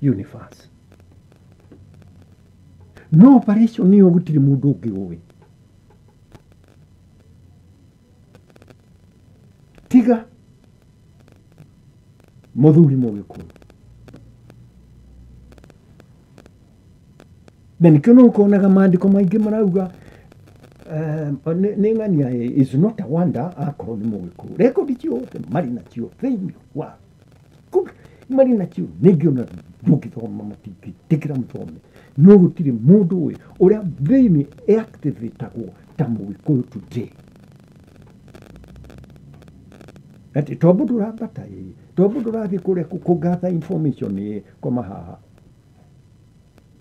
universe. No operation ĩyo gũtirĩ mũndũ ũngĩ ũĩ tiga mũthuri Mũgĩkũyũ. Na nĩkĩo no ũkonaga maandĩko maingĩ marauga nĩ ng'ania is not a wonder akorwo nĩ Mũgĩkũyũ. Rekondi ciothe marĩ nacio thĩinĩ wa marĩ nacio ningĩ ona ndũngĩthoma matingĩtĩkĩra mũthome. No gũtirĩ mũndũ ũĩ ũrĩa thĩinĩ activatagwo ta Mũgĩkũyũ today. Ati tombo ndũrambata ĩ, tombo ndũrathiĩ kũrĩa kũgatha information ĩ koma haha.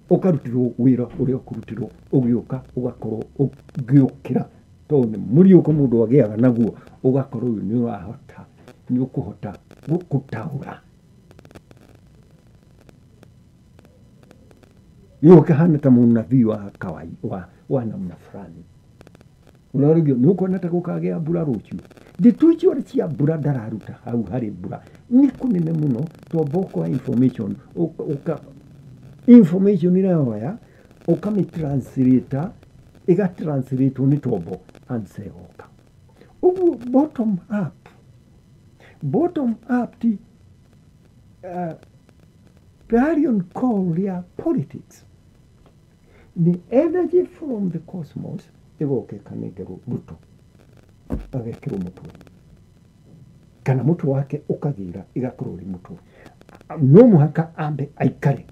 Ũkarutirwo wĩra ũrĩa ũkũrutirwo ũgĩũka ũgakorwo ũgĩũkĩra tondũ nĩ mũriũko mũndũ agĩaga naguo ũgakorwo ũyũ nĩ ũrahota nĩ ũkũhota gũtaũra. Rĩu ũkahana ta mũnabii wa kawaida wa namna fulani. Ũrarigio nĩ ũkuona ta gũkagĩa mbura rũciũ. Ndeto icio cia mbura ndararuta hau harĩ mbura nĩ kũnene mũno tombo ũkoya information ũka information ĩrayoya ũkamĩtranslate ĩgatranslate nĩ tombo answer ĩgoka. Ũguo bottom up ti clarion call ya politics nĩ energy from the cosmos ĩgoka ĩkanengerwo Ruto agekĩrwo mũtwe kana mũtwe wake ũkagĩra ĩgakorwo ĩrĩ mũtwe. No mũhaka ambe aikare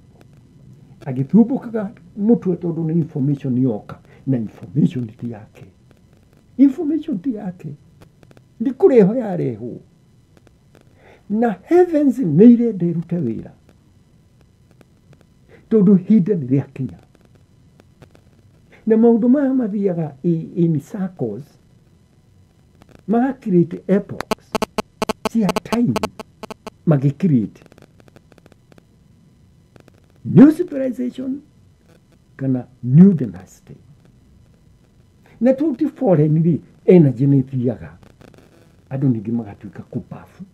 agĩthumbũkaga mũtwe tondũ nĩ information yoka na information ti yake. Information ti yake nĩ kũrehwo yarehwo na heavens nĩ irenda ĩrute wĩra tondũ ihinda nĩ rĩakinya. Na maũndũ maya mathiaga in circles maga create epochs cia time magĩ create new civilization kana new dynasty. Na tũti foreign rĩ energy nĩ ĩthiaga andũ ningĩ magatuĩka kũbabu.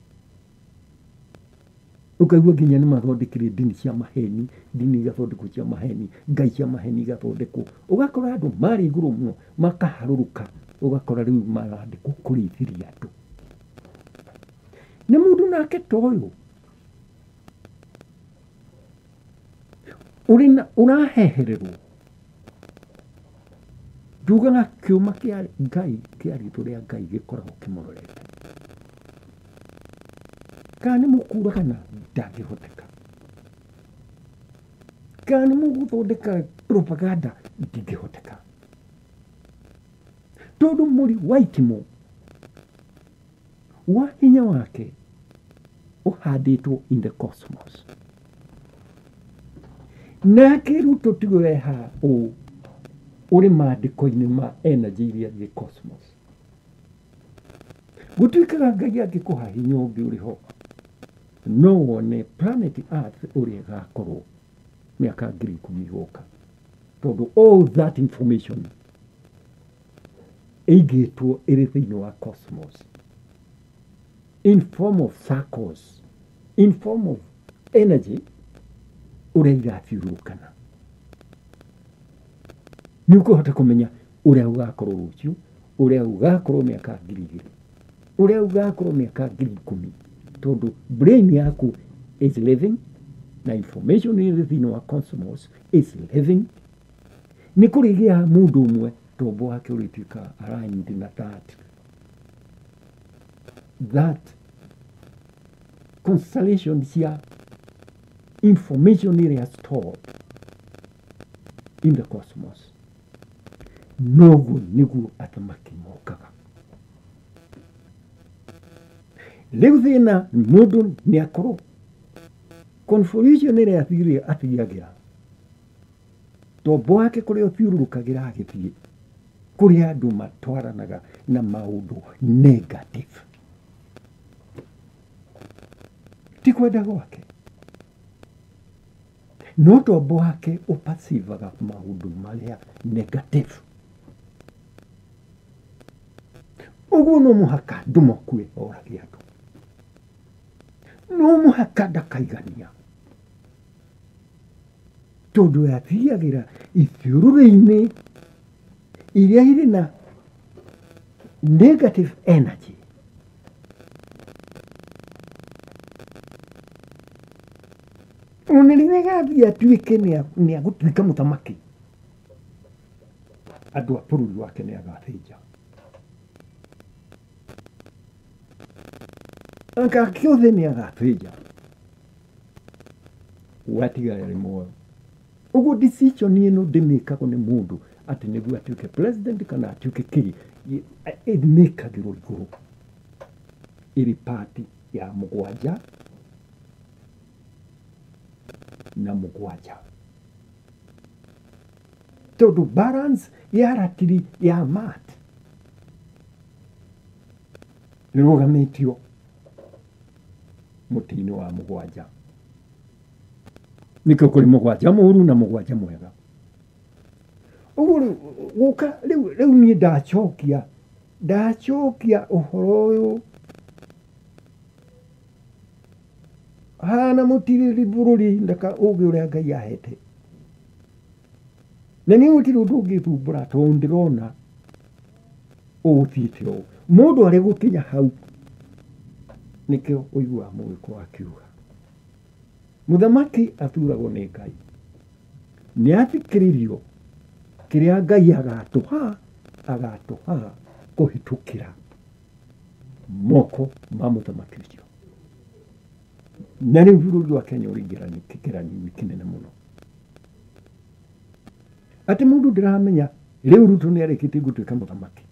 Ũkaigua nginya nĩ mathondekire ndini cia maheni, ndini igathondekwo cia maheni, ngai cia maheni igathondekwo. Ũgakora andũ marĩ igũrũ mũno makaharũrũka, ũgakora rĩu marandĩkwo kũrĩithĩria andũ. Nĩ mũndũ nake ta ũyũ ũrahehererwo ndugaga kĩũma kĩa Ngai kĩa rĩtwa rĩa Ngai gĩkoragwo kĩmũrorete. Kana nĩ mũkũragana ndangĩhoteka. Kana nĩ mũgũthondeka propaganda ndingĩhoteka. Tondũ mũri wa itimũ wa hinya wake ũhandĩtwo in the cosmos. Nake Ruto tiwe weha ũũ ũrĩ maandĩko-inĩ ma energy iria thĩ cosmos. Gũtuĩkaga Ngai angĩkũha hinya ũngĩ ũrĩ ho no wone planet Earth ũrĩa ĩgakorwo mĩaka 10,000 ĩgũka. Tondũ all that information ĩigĩtwo ĩrĩ thĩinĩ wa cosmos in form of circles, in form of energy Ũrĩa irathiũrũrũkana. Nĩ ũkũhota kũmenya ũrĩa ũgakorwo rũciũ, ũrĩa ũgakorwo mĩaka 2000, ũrĩa ũgakorwo mĩaka 10,000, tondũ brain yaku is living na information ĩrĩ thĩinĩ wa cosmos is living. Nĩ kũrĩgĩa mũndũ ũmwe tombo wake ũrĩtuĩka aligned na that constellation cia information ĩrĩa stored in the cosmos. Noguo nĩguo athamaki mokaga. Rĩu thĩna mũndũ nĩ akorwo convolution ĩrĩa athiagĩra tombo wake kũrĩa ũthiũrũrũkagĩra agĩthiĩ kũrĩa andũ matwaranaga na maũndũ negative. Ti kwenda gwake, no tombo wake ũpacivaga maũndũ marĩa negative. Ũguo no mũhaka ndũmokue orage andũ, no mũhaka ndakaigania, tondũ athiagĩra ithiũrũrĩ-inĩ iria irĩ na negative energy. Ona rĩrĩa gathiĩ atuĩke nĩ agũtuĩka mũthamaki, andũ a bũrũri wake nĩ agathĩnja. Anga kĩothe nĩ agathĩnja, watigara arĩ muoyo. Ũguo decision ĩno ndĩmĩkagwo nĩ mũndũ atĩ nĩguo atuĩke president kana atuĩke kĩ, ĩmĩkagĩrwo igũrũ ĩrĩ part ya 7 na 7, tondũ balance ya ratiri ya mat ĩrũgamĩtio mũtĩ-inĩ wa 7. Nĩkĩo kũrĩ 7 mũũru na 7 mwega. Ũguo rĩu gũka rĩu niĩ ndacokia ũhoro ũyũ hana mũtirĩrĩri bũrũri ndaka ũgĩ ũrĩa Ngai ahete. Na niĩ gũtirĩ ũndũ ũngĩthumbũra tondũ ndĩrona ũgũthiĩte ũũ. Mũndũ arĩ gũkinya hau nĩkĩo ũiguaga mũgĩkũyũ akiuga mũthamaki athuragwo nĩ Ngai, nĩ athikĩrĩrio kĩrĩa Ngai agatũha kũhĩtũkĩra moko ma mũthamaki ũcio. Na rĩu bũrũri wa Kenya ũrĩ kĩgeranio kĩnene mũno, atĩ mũndũ ndĩramenya rĩu Ruto nĩ arĩkĩtie gũtuĩka mũthamaki.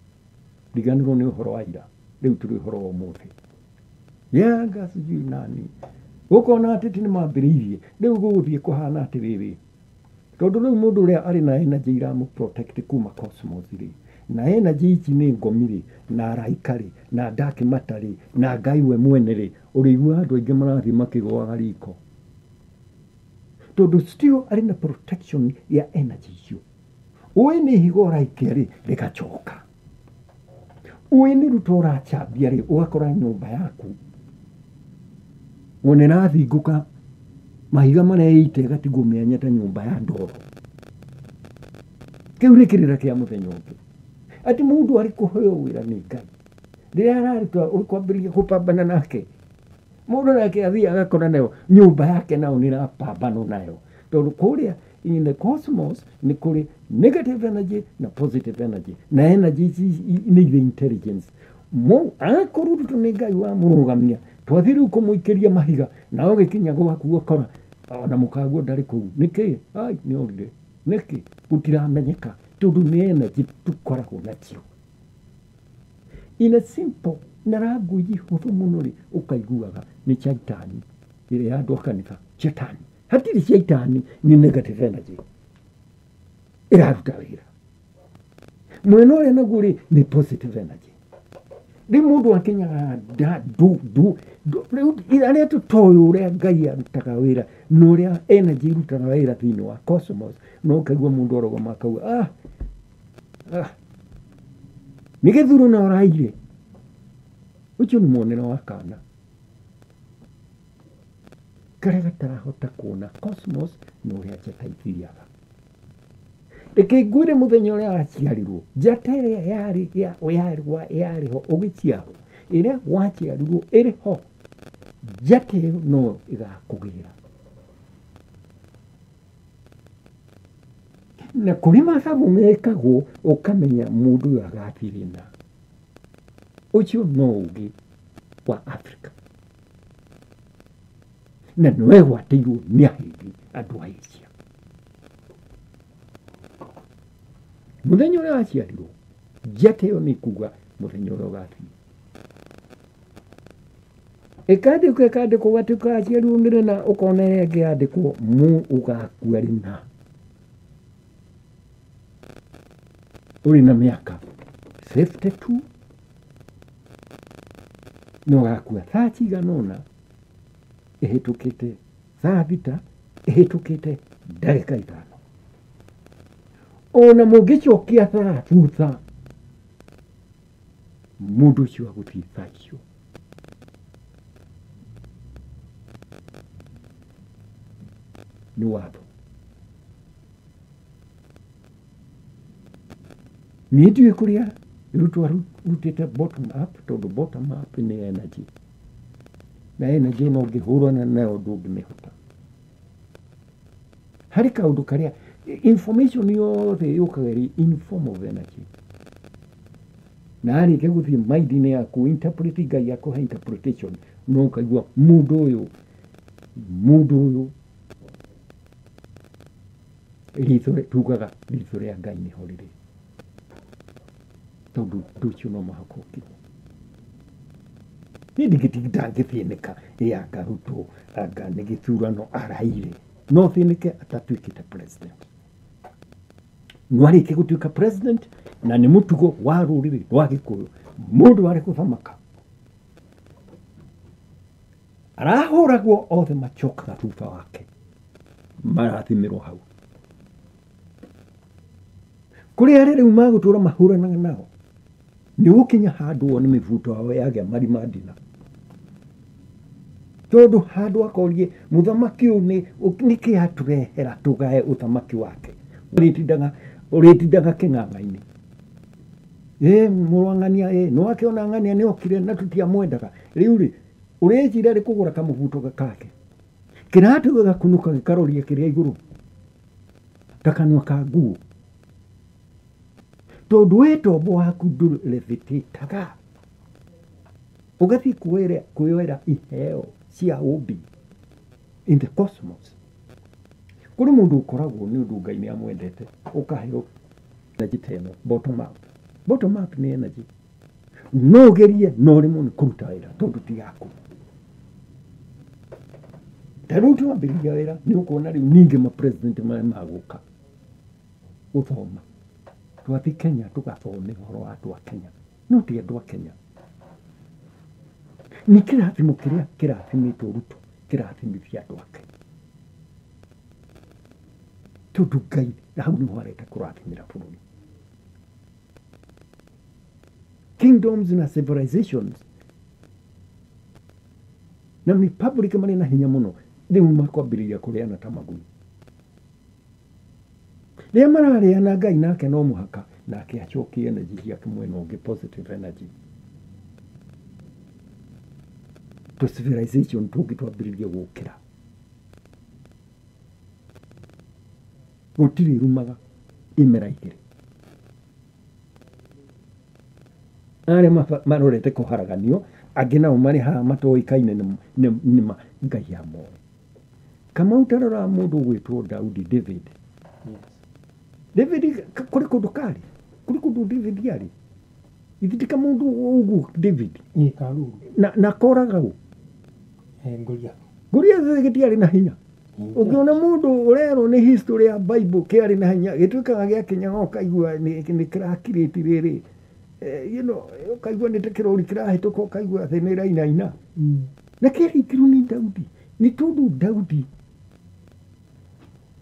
Riganĩrwo nĩ ũhoro wa ira, rĩu tũrĩ ũhoro wa ũmũthĩ. Yanga sijui nani ũkona atĩ ti nĩ mambĩrĩirie, rĩu gũgũthiĩ kũhana atĩrĩrĩ, tondũ rĩu mũndũ ũrĩa arĩ na energy iramũ protect kuma cosmos rĩ, na energy ici nĩ ngomi rĩ, na araika rĩ, na dark matter rĩ, na Ngai we mwene rĩ, ũrĩiguaga andũ aingĩ marathiĩ makĩgũaga riko, tondũ still arĩ na protection ya energy icio. Ũĩ nĩ ihiga ũraikia rĩ, rĩgacoka. Ũĩ nĩ Ruto ũracambia rĩ, ũgakora nyũmba yaku wona ĩrathingũka mahiga mareite ĩgatigwo mĩanya ta nyũmba ya ndoro. Kĩu nĩ kĩrĩra kĩa mũthenya ũngĩ, atĩ mũndũ arĩ kũheo wĩra nĩ Ngai, rĩrĩa araruta ũkwambĩrĩria kũpambana nake, mũndũ nake athiĩ agakora nayo nyũmba yake nao nĩ ĩrapambanwo nayo, tondũ kũrĩa in the cosmos nĩ kũrĩ negative energy na positive energy, na energy ici nĩ irĩ intelligence. Akorwo Ruto nĩ Ngai wamũrũgamia, twathiĩ rĩu kũmũikĩria mahiga, na ũgĩkinya gwaku ũkora ona mũkaguo ndarĩ kũu. Nĩkĩ? Ai, nĩ orire. Nĩkĩ? Gũtiramenyeka, tondũ nĩ energy tũkoragwo nacio. In a simple na language hũthũ mũno rĩ, ũkaiguaga nĩ shaitani ĩrĩa ya andũ a kanitha. Shaitani hatirĩ shaitani, nĩ negative energy ĩraruta wĩra. Mwena ũrĩa naguo rĩ, nĩ positive energy. Rĩu mũndũ akinyaga rĩu arĩa tũtoĩ ũrĩa Ngai arutaga wĩra na ũrĩa energy irutaga wĩra thĩinĩ wa cosmos, no ũkaigua mũndũ arũgama akauga nĩ gĩthurano ũraire. Ũcio nĩ muonere wa kana. Karĩa gatarahota kuona cosmos na ũrĩa njata ithiaga. Reke ngwĩre mũthenya ũrĩa waciarirwo, njata ĩrĩa yarĩ ho ũgĩciarwo, ĩrĩa waciarirwo ĩrĩ ho, njata ĩyo no ĩgakũgĩra. Na kũrĩ mathabu mekagwo ũkamenya mũndũ ũyũ agathiĩ rĩ na. Ũcio no ũngĩ wa Africa. Na nĩwegwatĩirwo nĩ Ahĩndĩ andũ a Asia. Mũthenya ũrĩa waciarirwo, njata ĩyo nĩ kuga mũthenya ũrĩa ũgathiĩ. Ĩkandĩkwo ĩkandĩkwo ũgatuĩka waciarirwo nĩ rĩna, ũkona ĩrĩa ĩngĩ yandĩkwo mũ ũgakua rĩna. Ũrĩ na mĩaka 52 na ũgakua thaa cigana ũna ĩhĩtũkĩte thaa thita ĩhĩtũkĩte ndagĩka 5. Ona mũngĩcokia thaa thutha mũndũ ũcio agũthiĩ thaa icio. Nĩ watho. Niĩ ndiũĩ kũrĩa Ruto arutĩte bottom up, tondũ bottom up nĩ energy. Na energy no ũngĩhũrana nayo ndũngĩmĩhota. Harĩ kaũndũ karĩa information yothe yũkaga ĩrĩ in form of energy. Na arĩkia gũthiĩ mind-inĩ yaku interpret, Ngai akũhe interpretation, no ũkaigua mũndũ ũyũ ritho tugaga ritho rĩa Ngai nĩho rĩrĩ. Tondũ ũndũ ũcio no mũhaka ũkirwo. Niĩ ndingĩtinda ngĩthĩnĩka ĩ anga Ruto anga nĩ gĩthurano araire. No thĩnĩke atatuĩkĩte president. No arĩkie gũtuĩka president na nĩ mũtugo wa rũrĩrĩ rwa Gĩkũyũ mũndũ arĩ gũthamaka arahũragwo othe macokaga thutha wake marathimĩrwo hau. Kũrĩ arĩa rĩu magũtũra mahũranaga nao nĩ ũgũkinya handũ wone mĩbuto yao yagĩa marima ndina. Tondũ handũ akorie mũthamaki ũyũ nĩkĩ atũrehera tũgae ũthamaki wake. Ũrĩtindaga kĩng'ang'a-inĩ. Ĩ mũrũ wa ng'ania ĩ nĩ wakĩona ng'ania nĩ okire na tũtiamwendaga. Rĩu rĩ ũreciria rĩ kũgũra kamũbuto gake. Kĩratũ gĩgakunũka gĩkaroria kĩrĩa igũrũ ta kanua ka nguo. Tondũ wĩ tombo waku ndũrevĩtĩtaga. Ũgathiĩ kwĩyoera iheo cia ũmbi in the cosmos. Kũrĩ mũndũ ũkoragwo nĩ ũndũ Ngai nĩ amwendete ũkaheo energy ta ĩno bottom up. Bottom up nĩ energy. No ũgerie no rĩmwe nĩ kũruta wĩra tondũ ti yaku. Ta rĩu twambĩrĩria wĩra nĩ ũkuona rĩu ningĩ ma president marĩa magũka gũthoma. Twathiĩ Kenya tũgathome ũhoro wa andũ a Kenya. No ti andũ a Kenya. Nĩ kĩrathimo kĩrĩa kĩrathimĩtwo Ruto kĩrathimithia andũ ake. Tondũ Ngai hau nĩho arenda kũrathimĩra bũrũri. Kingdoms na civilizations na republic marĩ na hinya mũno rĩu makwambĩrĩria kũrĩana ta magui. Rĩrĩa mararĩana Ngai nake no mũhaka nake acokie energy ciake mwena ũngĩ positive energy. To civilization tũngĩ twambĩrĩrie gũkĩra. Gũtirĩ rumaga imera igĩrĩ. Arĩa marorete kũharaganio angĩ nao marĩ haha matoĩkaine nĩ Ngai amoĩ. Kamau tarora mũndũ ũgwĩtwo Daudi David. Yes. David kũrĩ kũndũ karĩ, kũrĩ kũndũ David arĩ. Ithitika mũndũ ũguo David. Ĩ karuru. Na koraga ũ. Goliath. Goliath gĩtiarĩ na hinya. Ũngĩona mũndũ ũrerwo nĩ history ya Bible kĩarĩ na hinya gĩtuĩkaga gĩakinya ũkaigua nĩ kĩrakirĩti rĩrĩ. You know, ũkaigua nĩ ta kĩrori kĩrahĩtũka ũkaigua thĩ nĩ ĩrainaina. Na kĩarĩtirwo nĩ Daudi. Nĩ tondũ Daudi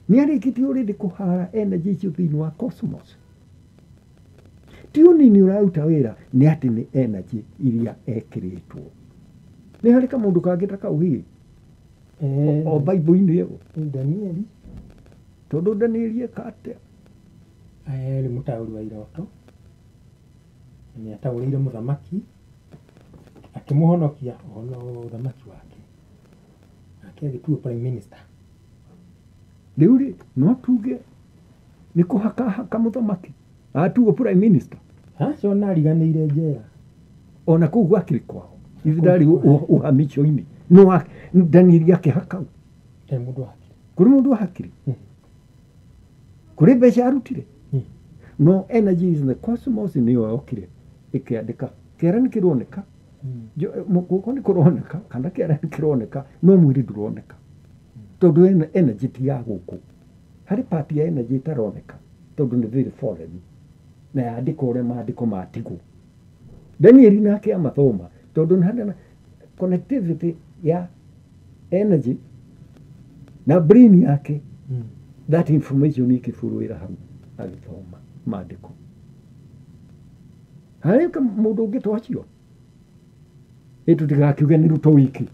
nĩ arĩkĩtie already kũhara energy icio thĩinĩ wa cosmos. Ti ũnini ũraruta wĩra nĩ atĩ nĩ energy iria ekĩrĩtwo. Nĩ harĩ kamũndũ kangĩ ta kau hihi? O Bible-inĩ ĩyo. Danieli. Tondũ Danieli eka atĩa? Arĩ mũtaũri wa iroto. Nĩ ataũrĩire mũthamaki akĩmũhonokia ũthamaki wake. Nake agĩtuo prime minister. Rĩu rĩ no tuge nĩ kũhakahaka mũthamaki atuo prime minister. Acio na ariganĩire njera. Ona kũu gwakĩrĩ kwao. Ithe ndarĩ uhamico-inĩ. No Danieli akĩhaka. Kũrĩ mũndũ ahakire. Kũrĩ mũndũ ahakire. Kũrĩ mbeca arutire. No energy is in the cosmos nĩyo yokire ĩkĩandĩka. Kĩara nĩ kĩroneka. Guoko nĩ kũroneka kana kĩara nĩ kĩroneka no mwĩrĩ ndũroneka. Tondũ energy ti ya gũkũ. Harĩ part ya energy ĩtaroneka tondũ nĩ very foreign. Na yandĩkwo ũrĩa maandĩko matigwo. Danieli nake amathoma tondũ nĩ connectivity ya energy na brain yake. That information ikĩburũĩra hau agĩthoma maandĩko. Harĩ mũndũ ũngĩ ta ũcio tũtigakiuge nĩ Ruto wiki.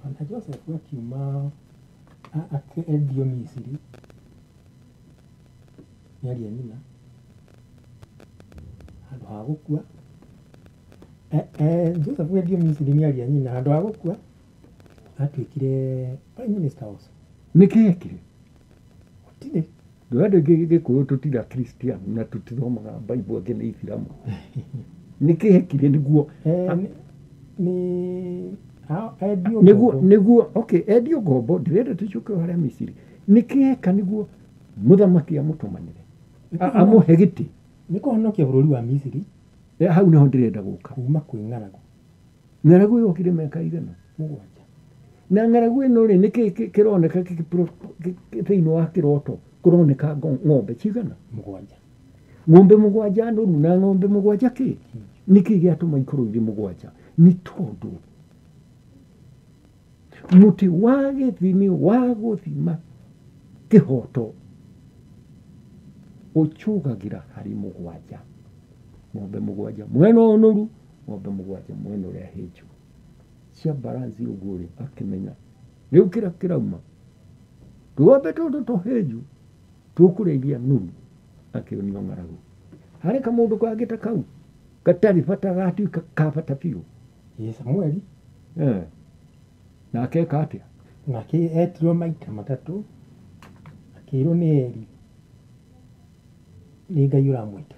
Ona Joseph akiuma akĩendio Misiri nĩ ariũ a nyina handũ ha gũkua. Joseph endio Misiri nĩ ariũ a nyina handũ ha gũkua atuĩkire prime minister also. Nĩkĩ ekire? Gũtirĩ. Ndũ andũ aingĩ Gĩkũyũ tũtirĩ Christian na tũtithomaga Bible angĩ nĩ Ithiramu. Nĩkĩ ekire nĩguo nĩguo okay endio ngombo ndĩrenda tũcoke harĩa Misiri. Nĩkĩ eka nĩguo mũthamaki amũtũmanĩre amũhe gĩtĩ? Nĩ kũhonokia bũrũri wa Misiri. Hau nĩho ndĩrenda gũka. Kuma kwĩ ng'aragu. Ng'aragu yokire mĩaka igana? 7. Na ng'aragu ĩno rĩ nĩkĩ kĩroneka thĩinĩ wa kĩroto? Kũroneka ng'ombe cigana? 7. Ng'ombe 7 noru na ng'ombe 7 kĩ? Nĩkĩ gĩatũma ikorwo irĩ 7? Nĩ tondũ mũtĩ wa gĩthimi wa gũthima kĩhoto ũcũgagĩra harĩ 7. Ng'ombe 7 mwena ũnoru, ng'ombe 7 mwena ũrĩa hĩnju. Cia balance ũguo rĩ akĩmenya rĩu kĩrĩa kĩrauma tũgombe tũtũ tũhĩnju tũkũrĩa nuru akĩonio ng'aragu. Harĩ kamũndũ kangĩ ta kau gatarĩ bata gatuĩka ka bata biũ. Ĩ Samueli. Nake eka atĩa? Nake etirwo maita 3 akĩrwo nĩ Eli nĩ Ngai ũramwĩta.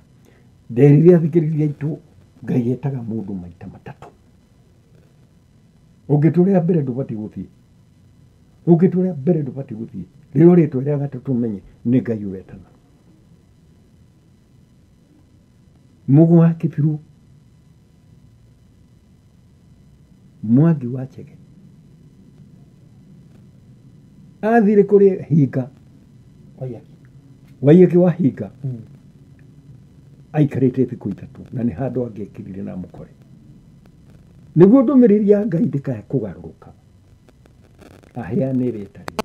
Nderire athikĩrĩria aitũ Ngai etaga mũndũ maita 3. Ũngĩtũrĩa mbere ndũbatiĩ gũthiĩ. Ũngĩtũrĩa mbere ndũbatiĩ gũthiĩ. Rĩrĩa rĩtwa rĩa gatatũ ũmenye nĩ Ngai ũretana. Mũgũ wa Kĩbiru, Mwangi wa Chege athire kũrĩ Hinga Waiyaki wa Hinga aikarĩte thikũ 3 na nĩ handũ angĩekirire na mũkore. Nĩguo ndũmĩrĩri ya Ngai ndĩkae kũgarũrũka aheane rĩta rĩu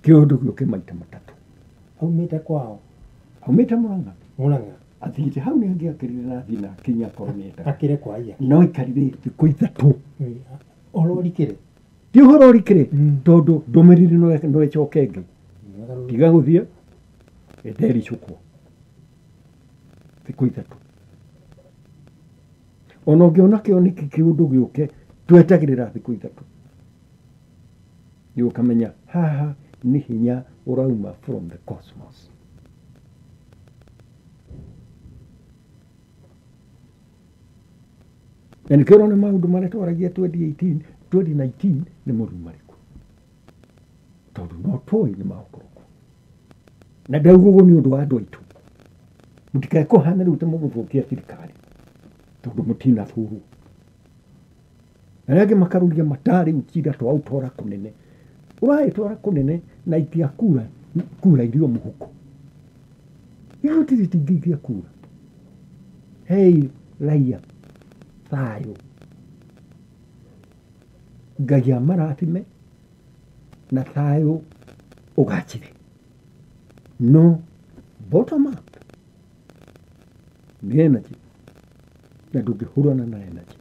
kĩũndũ gĩũke maita 3. Aumĩte kwao? Aumĩte Mũrang'a. Mũrang'a. Athiĩte hau nĩ angĩakĩrire na athiĩ na akinya akorwo nĩ akĩre kwa Waiyaki. No aikarire thikũ 3. Ũhoro ũrikĩre? Ti ũhoro ũrikĩre tondũ ndũmĩrĩri no ĩcoke ĩngĩ. Tiga gũthiĩ ĩtericũkwo thikũ 3. Ona ũngĩona kĩoneki kĩũndũ gĩũke twetagĩrĩra thikũ 3. Nĩ ũkamenya haha nĩ hinya ũrauma from the cosmos. Na nĩkĩo ũrona maũndũ marĩa twaragia 2018, 2019 nĩ moru marĩkũ. Tondũ no tũĩ nĩ magũkorwo kuo. Na ndauga ũguo nĩ ũndũ wa andũ aitũ. Mũtikae kũhana rĩu ta mũgũthũkia thirikari tondũ mũtinathurwo. Arĩa angĩ makarũria matarĩ ũtinda twaũtwara kũnene. Ũraĩtwara kũnene na itia kura kura irio mũhuko. Gũtirĩ tingĩikia kura. Hei raia thayũ. Ngai amarathime na thayũ ũgacĩre. No bottom up nĩ energy na ndũngĩhũrana na energy.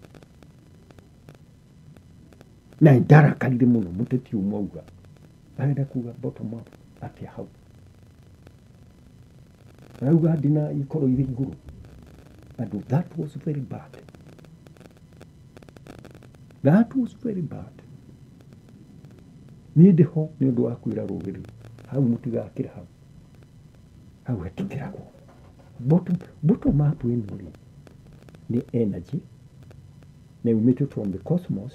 Na ndarakarire mũno mũteti ũmwe auga arenda kuga bottom up atĩa hau. Arauga ndina ikorwo irĩ igũrũ. And that was very bad. That was very bad. Niĩ ndĩho nĩ ũndũ wa kwĩra rũrĩrĩ hau mũtigakĩra hau. Hau hatikĩragwo. Bottom up ĩno rĩ nĩ energy na yumĩte from the cosmos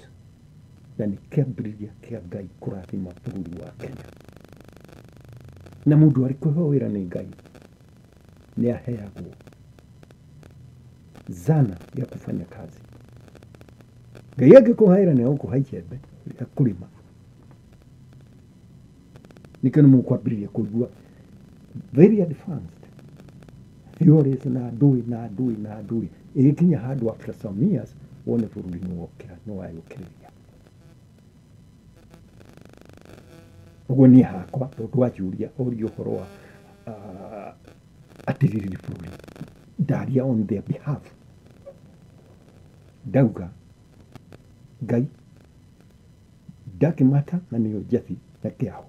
na nĩ kĩambĩrĩria kĩa Ngai kũrathima bũrũri wa Kenya. Na mũndũ arĩ kũheo wĩra nĩ Ngai nĩ aheagwo zana ya kufanya kazi. Ngai angĩkũhe wĩra nĩ egũkũhe icembe rĩa kũrĩma. Nĩkĩo nĩ mũkwambĩrĩria kũigua very advanced theories na ndũĩ na ndũĩ na ndũĩ ĩgĩkinya handũ after some years wone bũrũri nĩ wokĩra nĩ wayũkĩrĩria. Ũguo niĩ hakwa tondũ wanjũria ũria ũhoro wa atirĩrĩri bũrũri ndaria on their behalf ndauga Ngai ndakĩmata na nĩyo Njathi na Kĩaho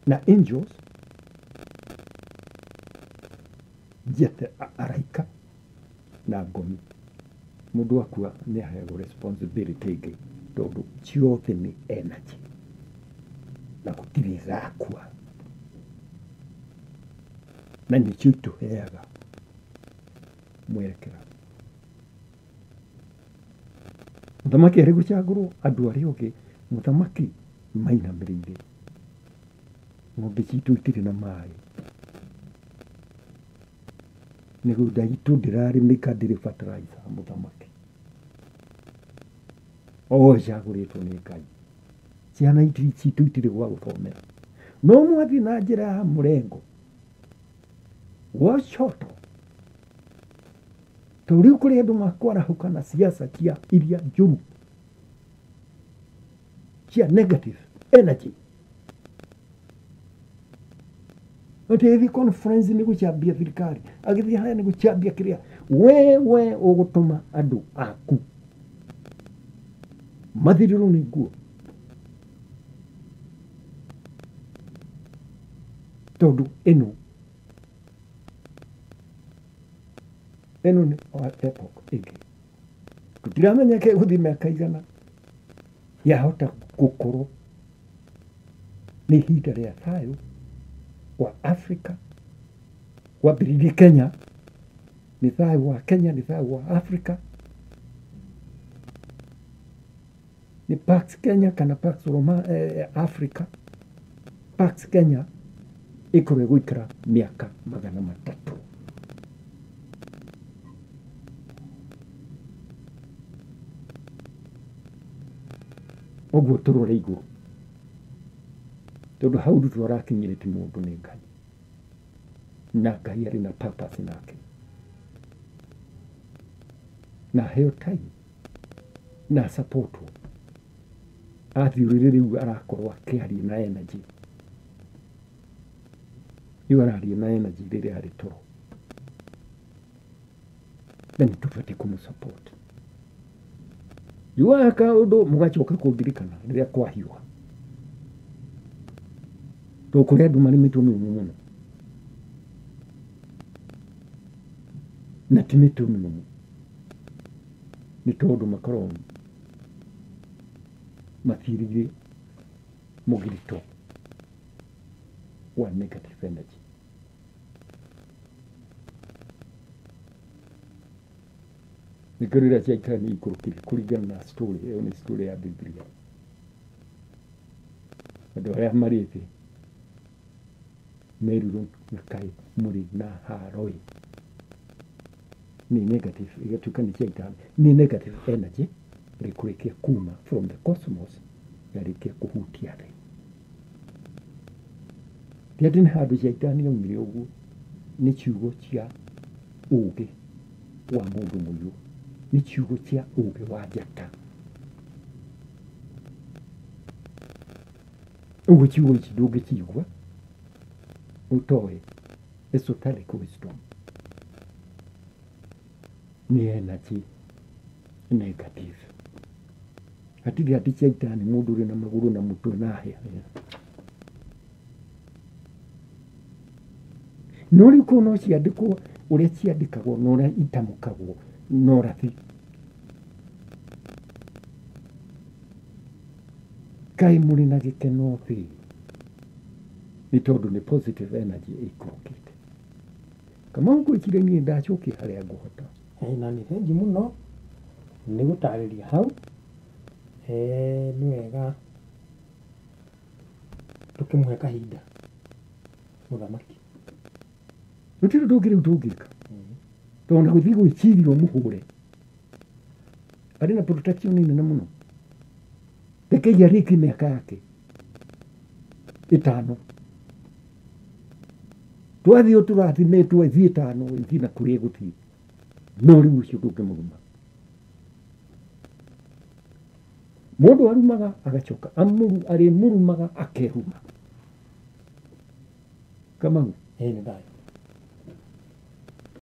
na angels njete araika na ngomi. Mũndũ akua nĩ aheagwo responsibility ĩngĩ tondũ ciothe nĩ energy na gũtirĩ ĩrakua na nĩcio itũheaga mwerekera. Mũthamaki arĩ gũcagũrwo andũ arĩa ũngĩ mũthamaki mainamĩrĩire ng'ombe citũ itirĩ na maĩ mĩgũnda itũ ndĩrarĩmĩka ndĩrĩ fertilizer mũthamaki o cagũrĩtwo nĩ Ngai. Ciana citũ itirĩ gwa gũthomera no mwathiĩ na njĩra ya mũrengo wa coto tondũ rĩu kũrĩ andũ makwarahũka na siasa cia iria njũru cia negative energy. Atĩ conference nĩ gũcambia thirikari agĩthiĩ harĩa nĩ gũcambia kĩrĩa we ũgũtũma andũ aku mathirĩrwo nĩ nguo tondũ ĩno nĩ epoch ĩngĩ. Tũtiramenya gũthiĩ mĩaka igana yahota gũkorwo nĩ ihinda rĩa thayũ wa Africa wambĩrĩirie Kenya nĩ thayũ wa Kenya nĩ thayũ wa Africa nĩ Pax Kenya kana Pax Roma Africa. Pax Kenya ĩkorwo ĩgũikara mĩaka 300. Ũguo tũrore igũrũ tondũ hau Ruto arakinyire ti mũndũ nĩ Ngai na Ngai arĩ na purpose nake na heo time na support athiũrĩrĩ rĩu arakorwo akĩaria na energy rĩu araria na energy rĩrĩa arĩ toro na nĩ tũbatiĩ kũmũ-support. Yuaka ũndũ mũgacoka kũndirikana rĩrĩa kwahiũha tondũ kũrĩ andũ marĩ mĩtwe mĩũmũ mũno na ti mĩtwe mĩũmũ nĩ tondũ makoragwo mathirĩire mũgirito wa negative energy. Nĩkĩo rĩrĩa ciaikara nĩ ikũrũkire kũringana na story ĩyo nĩ story ya Biblia. Andũ arĩa marĩ thĩ merirwo na kaĩ mũrĩ na haro ĩ nĩ negative ĩgatuĩka nĩ ciaikara nĩ negative energy rĩkũrĩkia kuma from the cosmos yarĩkia kũhutia thĩ. Ti atĩ nĩ handũ caitani aumire ũguo nĩ ciugo cia ũũgĩ wa mũndũ mũirũ nĩ ciugo cia ũũgĩ wa njata. Ũguo ciugo ici ndũngĩcigua ũtoĩ esoteric wisdom nĩ energy negative. Hatirĩ ati caitani mũndũ ũrĩ na magũrũ na mũtwe na hĩa. No rĩu kũu no ciandĩkwo ũrĩa ciandĩkagwo na ũrĩa itamũkagwo na ũrathi. Kaĩ mũrĩ na gĩkeno thĩ nĩ tondũ nĩ positive energy ĩikũrũkĩte. Kamau ngwĩciria niĩ ndacokia harĩa ngũhota. Na nĩ thengiũ mũno nĩ gũtarĩria hau. Nĩ wega tũkĩmũhe kahinda mũthamaki. Gũtirĩ ũndũ ũngĩ rĩu tũngĩka. Tondũ ona gũthiĩ gwĩciria ũmũhũre arĩ na protection nene mũno. Rekei arĩkie mĩaka yake 5. Twathiĩ tũrathimĩtwo ĩthiĩ 5 ĩthiĩ na kũrĩa ĩgũthiĩ. No rĩu ũcio ndũngĩmũruma. Mũndũ arumaga agacoka arĩmũrumaga akeruma. Kamau. Ĩĩ nĩ thayũ.